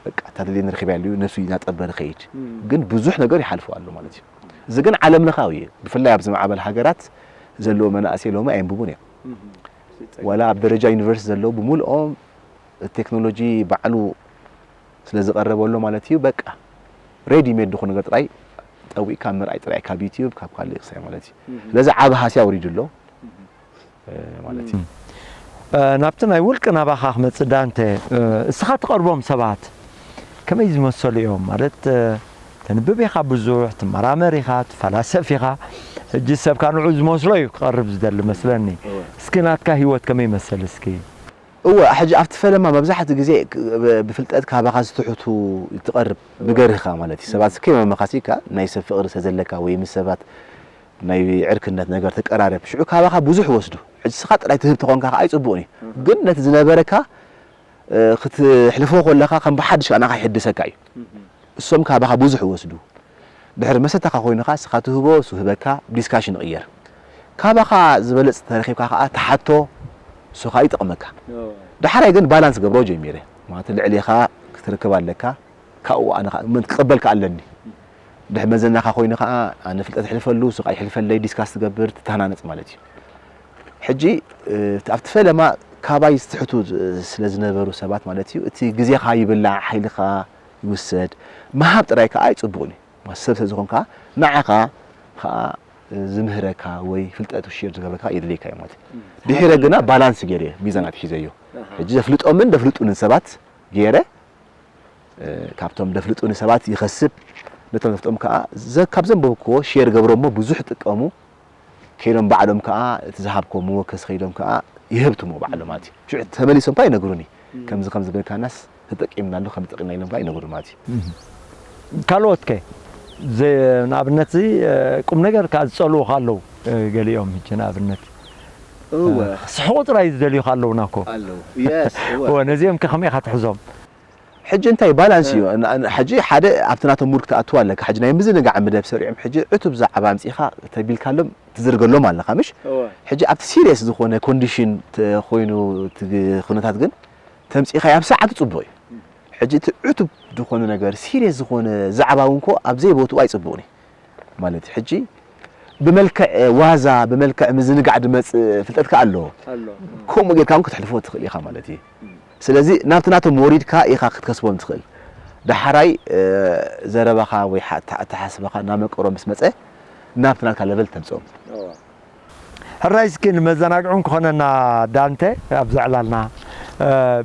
በቃ እታ ደልየ ንረኺብ ያሉ ነሱ ይናጠበ ንኸይድ ግን ብዙሕ ነገር ይሓልፎ ኣሎ ማለት እዩ። እዚ ግን ዓለም ለኻዊ እዩ። ብፍላይ ኣብ ዝማዕበል ሃገራት ዘለዎ መናእሰይ ሎሚ ኣየንብቡን እዮም። ዋላ ኣብ ደረጃ ዩኒቨርሲቲ ዘለዉ ብምልኦም ቴክኖሎጂ ባዕሉ ስለ ዝቐረበሎ ማለት እዩ በቃ ሬዲ ሜድ ዝኾነ ነገር ጥራይ ጠዊቕካ ምርኣይ ጥራይ ካብ ዩቲዩብ ካብ ካልእ ክሳይ ማለት እዩ። ስለዚ ዓቢ ሃስያ ወሪዱ ኣሎ ማለት እዩ። ናብቲ ናይ ውልቂ ናባኻ ክመፅእ ዳንተ እስኻ ትቐርቦም ሰባት ከመይ ዝመሰሉ እዮም ማለት ተንብብ ኢኻ ብዙሕ ትመራመር ኢኻ ትፈላሰፍ ኢኻ ሕጂ ሰብካ ንዑ ዝመስሎ እዩ ክቐርብ ዝደሊ መስለኒ እስኪ ናትካ ህይወት ከመይ ይመስል እስኪ እወ ሕጂ ኣብቲ ፈለማ መብዛሕትኡ ግዜ ብፍልጠት ካባኻ ዝትሕቱ ትቐርብ ብገርህኻ ማለት እዩ ሰባት ከይመመኻሲካ ናይ ሰብ ፍቕሪ ሰዘለካ ወይ ምስ ሰባት ናይ ዕርክነት ነገር ትቀራረብ ሽዑ ካባኻ ብዙሕ ይወስዱ ሕጂ ስኻ ጥራይ ትህብ ተኾንካ ከዓ ኣይፅቡቕን እዩ ግን ነቲ ዝነበረካ ክትሕልፎ ከለኻ ከም ብሓድሽ ኣናኻ ይሕድሰካ እዩ እሶም ካባኻ ብዙሕ ይወስዱ ድሕሪ መሰታኻ ኮይንኻ ስኻ ትህቦ እሱ ህበካ ዲስካሽን ይቕየር ካባኻ ዝበለፅ ተረኺብካ ከዓ ተሓቶ እሱ ከዓ ይጠቕመካ ዳሕራይ ግን ባላንስ ገብሮ ጀሚረ ማለት ልዕሌኻ ክትርክብ ኣለካ ካብኡ ኣነ ክቕበልካ ኣለኒ ድሕ መዘናኻ ኮይኑ ከዓ ኣነ ፍልጠት ይሕልፈሉ እሱ ከዓ ይሕልፈለይ ዲስካስ ትገብር ትተሃናነፅ ማለት እዩ ሕጂ ኣብቲ ፈለማ ካባይ ዝትሕቱ ስለ ዝነበሩ ሰባት ማለት እዩ እቲ ግዜኻ ይብላዕ ሓይልኻ ይውሰድ ምሃብ ጥራይ ከዓ ኣይፅቡቕን እዩ ሰብ ስለ ዝኾንካ ንዓኻ ከዓ ዝምህረካ ወይ ፍልጠቱ ሼር ዝገብረካ የድልየካ እዩ ማለት ድሕረ ግና ባላንስ ገይረ ሚዛን ኣትሒዘዮ ሕጂ ዘፍልጦምን ዘፍልጡንን ሰባት ገይረ ካብቶም ደፍልጡኒ ሰባት ይኸስብ ነቶም ዘፍልጦም ከዓ ካብ ዘንበብክዎ ሼር ገብሮሞ ብዙሕ ጥቀሙ ከይዶም ባዕሎም ከዓ እቲ ዝሃብኮ መወከሲ ከይዶም ከዓ ይህብትሞ ባዕሎም ማለት እዩ ሽዑ ተመሊሶም ከዓ ይነግሩኒ ከምዚ ከም ዝብልካናስ ተጠቂምናሉ ከም ዝጠቂምና ኢሎም ከዓ ይነግሩ ማለት እዩ ካልኦት ከ ንኣብነት እዚ ቁም ነገር ከዓ ዝፀልኡካ ኣለዉ ገሊኦም ሕጂ ንኣብነት እወ ስሕቁ ጥራይ ዝደልዩካ ኣለውና እኮ ኣለዉ የስ እወ እወ ነዚኦም ከ ከመይ ኢካ ትሕዞም ሕጂ እንታይ ባላንስ እዩ ሕጂ ሓደ ኣብቲ ናቶም ሙድ ክትኣትዋ ኣለካ ሕጂ ናይ ምዝንጋዕ መደብ ሰሪዖም ሕጂ ዕቱብ ዛዕባ ኣምፂእካ ተቢልካሎም ትዝርገሎም ኣለካ ምሽ እወ ሕጂ ኣብቲ ሲሪየስ ዝኾነ ኮንዲሽን ኮይኑ እቲ ኩነታት ግን ተምፂእካ ኣብ ሰዓቱ ፅቡቅ እዩ ሕጂ እቲ ዕቱብ ዝኾነ ነገር ሲሪየስ ዝኾነ ዛዕባ እውን ኮ ኣብ ዘይቦትኡ ኣይፅቡቅን እዩ ማለት እዩ ሕጂ ብመልክዕ ዋዛ ብመልክዕ ምዝንጋዕ ድመፅእ ፍልጠት ከዓ ኣለዎ ከምኡ ጌርካ እውን ክትሕልፎ ትኽእል ኢኻ ማለት እዩ ስለዚ ናብቲ ናቶም ወሪድካ ኢኻ ክትከስቦም ትኽእል ዳሕራይ ዘረባኻ ወይ ኣተሓስባኻ እናመቀሮ ምስ መፀ ናብቲ ናትካ ለቨል ተምፅኦም ሕራይ እስኪ ንመዘናግዑን ክኾነና ዳንተ ኣብዚ ዕላልና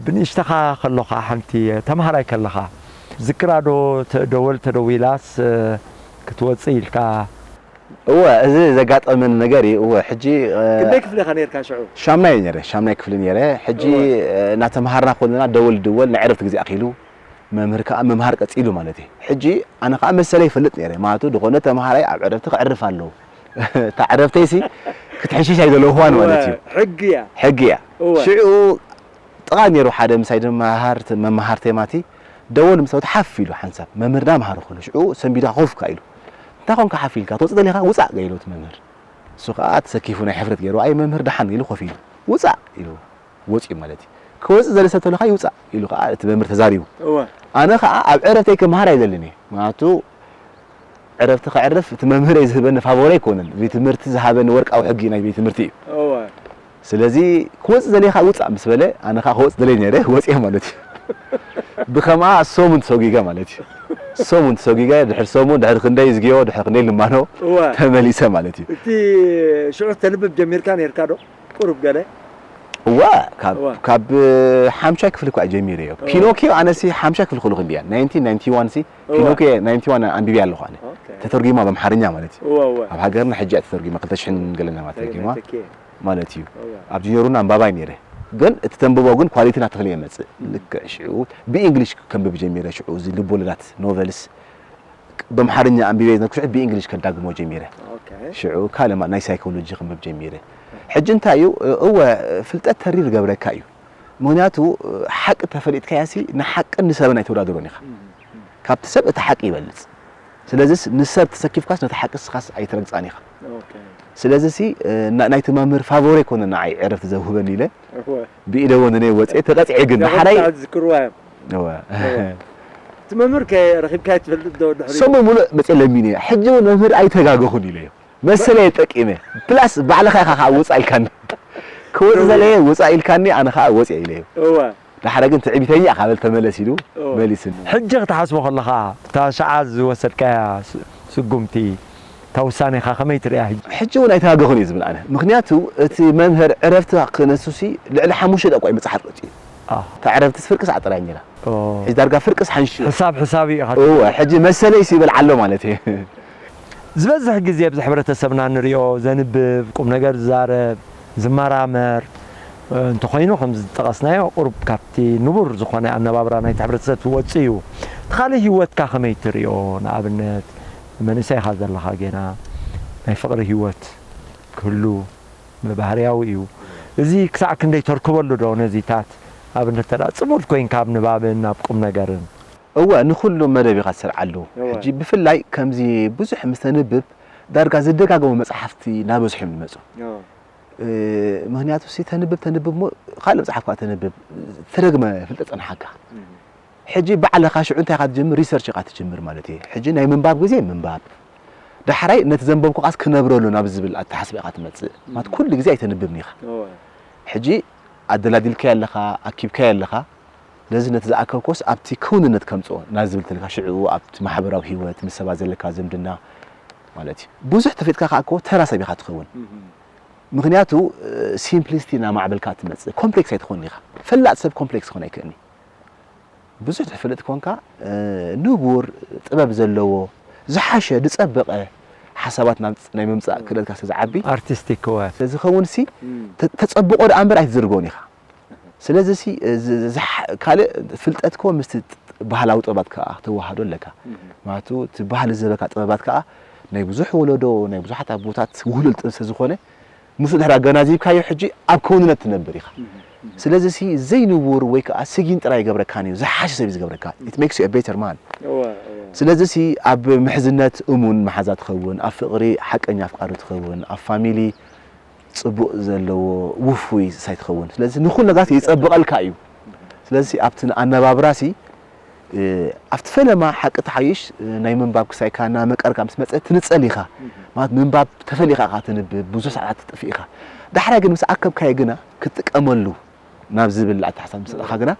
ብንእሽተኻ ከለኻ ሓንቲ ተምሃራይ ከለኻ ዝክራ ዶ ደወል ተደዊላስ ክትወፅእ ኢልካ እወ እዚ ዘጋጠመኒ ነገር እዩ እወ ሕጂ ክንደይ ክፍሊ ኢኻ ነርካ ሽዑ ሻምናይ ነረ ሻምናይ ክፍሊ ነረ ሕጂ እናተምሃርና ኮለና ደወል ድወል ናይ ዕረፍቲ ግዜ ኣኺሉ መምህር ከዓ ምምሃር ቀፂሉ ማለት እዩ ሕጂ ኣነ ከዓ መሰለ ይፈልጥ ነረ ማለቱ ዝኾነ ተምሃራይ ኣብ ዕረፍቲ ክዕርፍ ኣለዎ እታ ዕረፍተይሲ ክትሕሽሽ ኣይደለኹዋን ማለት እዩ ሕጊ እያ ሕጊ እያ ሽዑ ጥቓ ነይሩ ሓደ ምሳይ ድመሃር መመሃርተይ ማቲ ደወል ምስ ሓፍ ኢሉ ሓንሳብ መምህር ዳምሃረ ከሎ ሽዑ ሰንቢዳ ኮፍ ካ ኢሉ እንታይ ኮንካ ሓፍ ኢልካ ትወፅእ ደሊኻ ውፃእ ገይሉ እቲ መምህር እሱ ከዓ ተሰኪፉ ናይ ሕፍረት ገይሩ ኣይ መምህር ደሓን ኢሉ ኮፍ ኢሉ ውፃእ ኢሉ ወፂኡ ማለት እዩ ክወፅእ ዘለ ሰብ ተለካ ይውፃእ ኢሉ ከዓ እቲ መምህር ተዛሪቡ ኣነ ከዓ ኣብ ዕረፍተይ ክመሃር ኣይደልን እየ ምክንያቱ ዕረፍቲ ከዕርፍ እቲ መምህረይ ዝህበኒ ፋቮር ኣይኮነን። ቤት ትምህርቲ ዝሃበኒ ወርቃዊ ሕጊ ናይ ቤት ትምህርቲ እዩ። እወ። ስለዚ ክወፅእ ደሊኻ ውፃእ ምስ በለ ኣነ ከዓ ክወፅእ ደለየ ነይረ ወፅየ ማለት እዩ። ብኸምኣ ሰሙን ተሰጒገ ማለት እዩ። ሰሙን ተሰጒገ፣ ድሕሪ ሰሙን፣ ድሕሪ ክንደይ ዝግዮ፣ ድሕሪ ክንደይ ልማኖ እወ ተመሊሰ ማለት እዩ። እቲ ሽዑ ተንብብ ጀሚርካ ነርካ ዶ? ቁሩብ ገለ እዋ ካብ እዋ። ካብ ሓምሻይ ክፍሊ እኳ ጀሚረ እዮ። እዋ። ፒኖኪዮ ኣነሲ ሓምሻይ ክፍሊ ክሉ ክንድያ ናይንቲን ናይንቲ ዋን ሲ እዋ። ፒኖኪዮ ናይንቲ ዋን ኣንቢቢ ኣለኹ ኣነ። ኦኬ። ተተርጒማ ብኣምሓርኛ ማለት እዩ። እዋ እዋ። ኣብ ሃገርና ሕጂ እያ ተተርጒማ ክልተ ሽሕን ገለና ማለት ተርጒማ ተኪ። ማለት እዩ። እዋ። ኣብ ጁኒየር እውን ኣንባባይ ነይረ። ግን እቲ ተንብቦ ግን ኳሊቲ ናተፈለየ መጽእ። ልክዕ ሽዑ ብኢንግሊሽ ከንብብ ጀሚረ። ሽዑ እዚ ልቦለዳት ኖቨልስ ብኣምሓርኛ ኣንቢበ ዝነበርኩ ሽዑ ብኢንግሊሽ ከዳግሞ ጀሚረ። ኦኬ። ሽዑ ካልእ ማ ናይ ሳይኮሎጂ ከንብብ ጀሚረ። ሕጂ እንታይ እዩ እወ ፍልጠት ተሪር ይገብረካ እዩ። ምክንያቱ ሓቂ ተፈሊጥካያ ሲ ንሓቅን ንሰብን ኣይተወዳድሮን ኢኻ። ካብቲ ሰብ እቲ ሓቂ ይበልጽ። ስለዚስ ንሰብ ተሰኪፍካስ ነቲ ሓቂ ስኻስ ኣይትረግጻን ኢኻ። ኦኬ። ስለዚ ሲ እ፣ ና- ናይቲ መምህር ፋቮር ኣይኮነ ንዓይ ዕረፍቲ ዘውህበኒ ኢለ እወ። ብኢደ ወንነ ወፅኤ ተቐፅዐ ግን ያው ሓራይ ብጣዕሚ ዝዝክርዋ እዮም። እወ። እቲ መምህር ከ- ረኺብካዮ ትፈልጥ ዶ ድሕሪ ሰሙን ሙሉእ መፅኤ ለሚነ እየ። ሕጂ እውን መምህር ኣይተጋገኹን ኢለ እዮ። መሰለ የጠቂመ ፕላስ ባዕልኻ ኢኻ ከዓ ውፃእ ኢልካኒ ክወፅእ ዘለየ ውፃእ ኢልካኒ ኣነ ከዓ ወፅኤ ኢለ እዮ። እወ። ዳሕረ ግን ትዕቢተኛ ኢኻ በል ተመለስ ኢሉ እወ። መሊስኒ። ሕጂ ክትሓስቦ ከለኻ እታ ሰዓት ዝወሰድካያ ስ- ስጉምቲ እታ ውሳኔኻ ከመይ ትሪኣ ሕጂ? ሕጂ እውን ኣይተጋገኹን እየ ዝብል ኣነ። ምክንያቱ እቲ መምህር ዕረፍቲ ክነሱሲ ልዕሊ ሓሙሽተ ደቂቃ እዩ መፅሓፍ ቀፂሉ። ኣዎ። እታ ዕረፍቲ ፍርቂ ሰዓት ጥራይ ነይራ። ኦ፣ ሕጂ ዳርጋ ፍርቂ ሓንሽ ሕሳብ ሕሳብ እዩ ኢኻ እወ ሕጂ መሰለይ ሲበል ዓሎ ማለት እዩ። ዝበዝሕ ግዜ ኣብዚ ሕብረተሰብና ንሪኦ ዘንብብ፣ ቁም ነገር ዝዛረብ፣ ዝመራመር፣ እ፣ እንተኾይኑ ከምዚ ዝጠቐስናዮ ቁሩብ ካብቲ ንቡር ዝኾነ ኣነባብራ ናይቲ ሕብረተሰብ ትወፅእ እዩ። እቲ ካልእ ህይወትካ ከመይ ትሪኦ? ንኣብነት መንእሰይ ኢኻ ዘለኻ ጌና ናይ ፍቕሪ ህይወት ክህሉ ባህርያዊ እዩ። እዚ ክሳዕ ክንደይ ተርክበሉ ዶ ነዚታት ኣብነት ተዳ ፅሙድ ኮይንካ ኣብ ንባብን ኣብ ቁም ነገርን? እወ ንኩሉ መደብ ኢኻ ትሰርዓሉ። እወ። ሕጂ ብፍላይ ከምዚ ብዙሕ ምስ ተንብብ ዳርጋ ዝደጋገሙ መፅሓፍቲ እናበዝሑ እዮም ዝመፁ። እወ። እ፣ ምክንያቱ ሲ ተንብብ ተንብብ እሞ ካልእ መፅሓፍ ከዓ ተንብብ ተደግመ ፍልጠት ፀንሓካ። ሕጂ ባዕልኻ ሽዑ እንታይ ኢኻ ትጅምር? ሪሰርች ኢኻ ትጅምር ማለት እየ። ሕጂ ናይ ምንባብ ግዜ ምንባብ ዳሕራይ ነቲ ዘንበብኩ ቃስ ክነብረሉ ናብ ዝብል ኣተሓስባ ኢኻ ትመፅእ። ማለት ኩሉ ግዜ ኣይተንብብን ኢኻ። እወ። ሕጂ ኣደላዲልካዮ ኣለኻ፣ ኣኪብካዮ ኣለኻ። ስለዚ ነቲ ዝኣከብኮስ ኣብቲ ክውንነት ከምፅኦ ናብ ዝብል ተልካ ሽዑ ኣብቲ ማሕበራዊ ህይወት ምስ ሰባት ዘለካ ዝምድና ማለት እዩ። ብዙሕ ተፈጥካ ከዓ እኮ ተራ ሰብ ኢኻ ትኸውን። ምክንያቱ ሲምፕሊሲቲ እናማዕበልካ ትመፅእ ኮምፕሌክስ ኣይትኾን ኢኻ። ፈላጥ ሰብ ኮምፕሌክስ ክኾን ኣይክእልኒ። ብዙሕ ትፈልጥ ኮንካ ንቡር ጥበብ ዘለዎ ዝሓሸ ዝፀበቐ ሓሳባት ናብ ናይ ምምፃእ ክእለትካ ስለዝዓቢ ኣርቲስቲክ ክወ ስለዝኸውን ሲ ተ- ተፀብቆ ደኣ እምበር ኣይትዝርጎን ኢኻ። ስለዚ ሲ እዚ- እዚ ዝሓ- ካልእ ፍልጠት ኮ ምስቲ ባህላዊ ጥበባት ከዓ ተዋሃዶ ኣለካ። ማለቱ እቲ ባህሊ ዝበካ ጥበባት ከዓ ናይ ብዙሕ ወለዶ ናይ ብዙሓት ኣቦታት ውህሉል ጥበብ ስለዝኾነ ምስኡ ድሕር ኣገናዚብካዮ ሕጂ ኣብ ከውንነት ትነብር ኢኻ። ስለዚ ሲ ዘይንቡር ወይ ከዓ ስጊን ጥራይ ይገብረካን እዩ ዝሓሸ ሰብ እዩ ዝገብረካ። It makes you a better man። እወ፣ እወ። ስለዚ ሲ ኣብ ምሕዝነት እሙን መሓዛ ትኸውን፣ ኣብ ፍቕሪ ሓቀኛ ኣፍቃሪ ትኸውን፣ ኣብ ፋሚሊ ፅቡቕ ዘለዎ ውፉይ ሳይ ትኸውን። ስለዚ ንኹሉ ነገራት ይፀብቐልካ እዩ። ስለዚ ኣብቲ ኣነባብራ ሲ ኣብቲ ፈለማ ሓቂ ተሓይሽ ናይ ምንባብ ክሳይካ እናመቀርካ ምስ መፀ ትንፀል ኢኻ። ማለት ምንባብ ተፈሊኻ ኢኻ ትንብብ ብዙሕ ሰዓታት ትጥፍእ ኢኻ። ዳሕራይ ግን ምስ ኣከብካዮ ግና ክትጥቀመሉ ናብ ዝብል ኣተሓሳብ ምስ ኣኻ ግና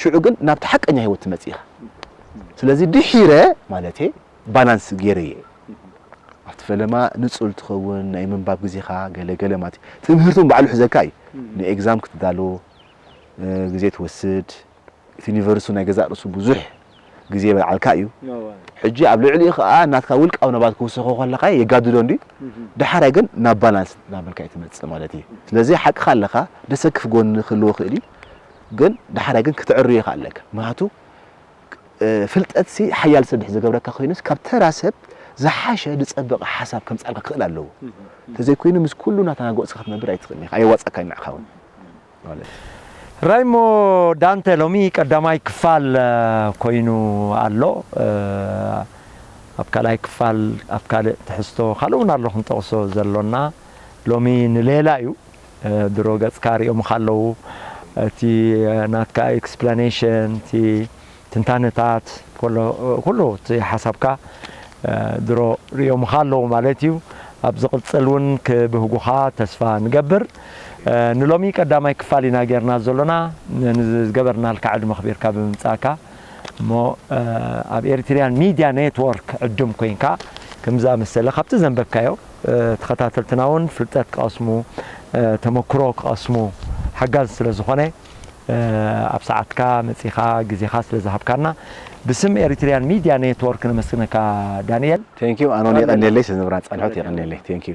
ሽዑ ግን ናብቲ ሓቀኛ ህይወት ትመፅእ ኢኻ። ስለዚ ድሒረ ማለት ባላንስ ገይረ እየ ኣብቲ ፈለማ ንፁል ትኸውን ናይ ምንባብ ግዜኻ ገለ ገለ ማለት እዩ። ትምህርቲ እውን ባዕሉ ሕዘካ እዩ። ንኤግዛም ክትዳሎ ግዜ ትወስድ እቲ ዩኒቨርሱ ናይ ገዛእ ርእሱ ብዙሕ ግዜ ይበልዓልካ እዩ። ሕጂ ኣብ ልዕሊኡ ከዓ ናትካ ውልቃዊ ነባት ክውስኾ ከለካ የጋድዶ እንዲ ድሓራይ ግን ናብ ባላንስ እናበልካ እዩ ትመፅእ ማለት እዩ። ስለዚ ሓቅኻ ኣለካ ደሰክፍ ጎኒ ክህልዎ ክእል እዩ። ግን ድሓራይ ግን ክትዕርዮ ይኽኣለካ ምክንያቱ ፍልጠትሲ ሓያል ሰብ ድሕር ዝገብረካ ኮይኑስ ካብ ተራ ሰብ ዝሓሸ ዝፀበቐ ሓሳብ ከምፅኣልካ ክኽእል ኣለዎ። እንተዘይኮይኑ ምስ ኩሉ ናተናጎፅካ ክትነብር ኣይትኽእልን ኢኻ ኣየዋፀካ ንዕኻ እውን ማለት እዩ። ራይሞ ዳንተ ሎሚ ቀዳማይ ክፋል ኮይኑ ኣሎ። ኣብ ካልኣይ ክፋል ኣብ ካልእ ትሕዝቶ ካልእ እውን ኣሎ ክንጠቕሶ ዘሎና ሎሚ ንሌላ እዩ። ድሮ ገጽካ ሪኦምኻ ኣለዉ። እቲ ናትካ ኤክስፕላኔሽን እቲ ትንታነታት ኩሉ እቲ ሓሳብካ ድሮ ሪኦምኻ ኣለዉ ማለት እዩ። ኣብ ዝቕጽል እውን ክብህጉኻ ተስፋ ንገብር። ንሎሚ ቀዳማይ ክፋል ኢና ጌርና ዘሎና። ንዝገበርናልካ ዕድመ ኣኽቢርካ ብምምጻእካ እሞ ኣብ ኤሪትሪያን ሚድያ ኔትወርክ ዕዱም ኮይንካ ከምዚ ኣመሰለ ካብቲ ዘንበብካዮ ተኸታተልትና እውን ፍልጠት ክቐስሙ፣ ተመክሮ ክቐስሙ ሓጋዚ ስለ ዝኾነ፣ ኣብ ሰዓትካ መጺኻ ግዜኻ ስለ ዝሃብካና ብስም ኤሪትሪያን ሚድያ ኔትወርክ ነመስግነካ ዳንኤል። ቴንኪዩ ኣኖን የቐንየለይ። ስንብራ ጸንሖት የቐንየለይ። ቴንኪዩ።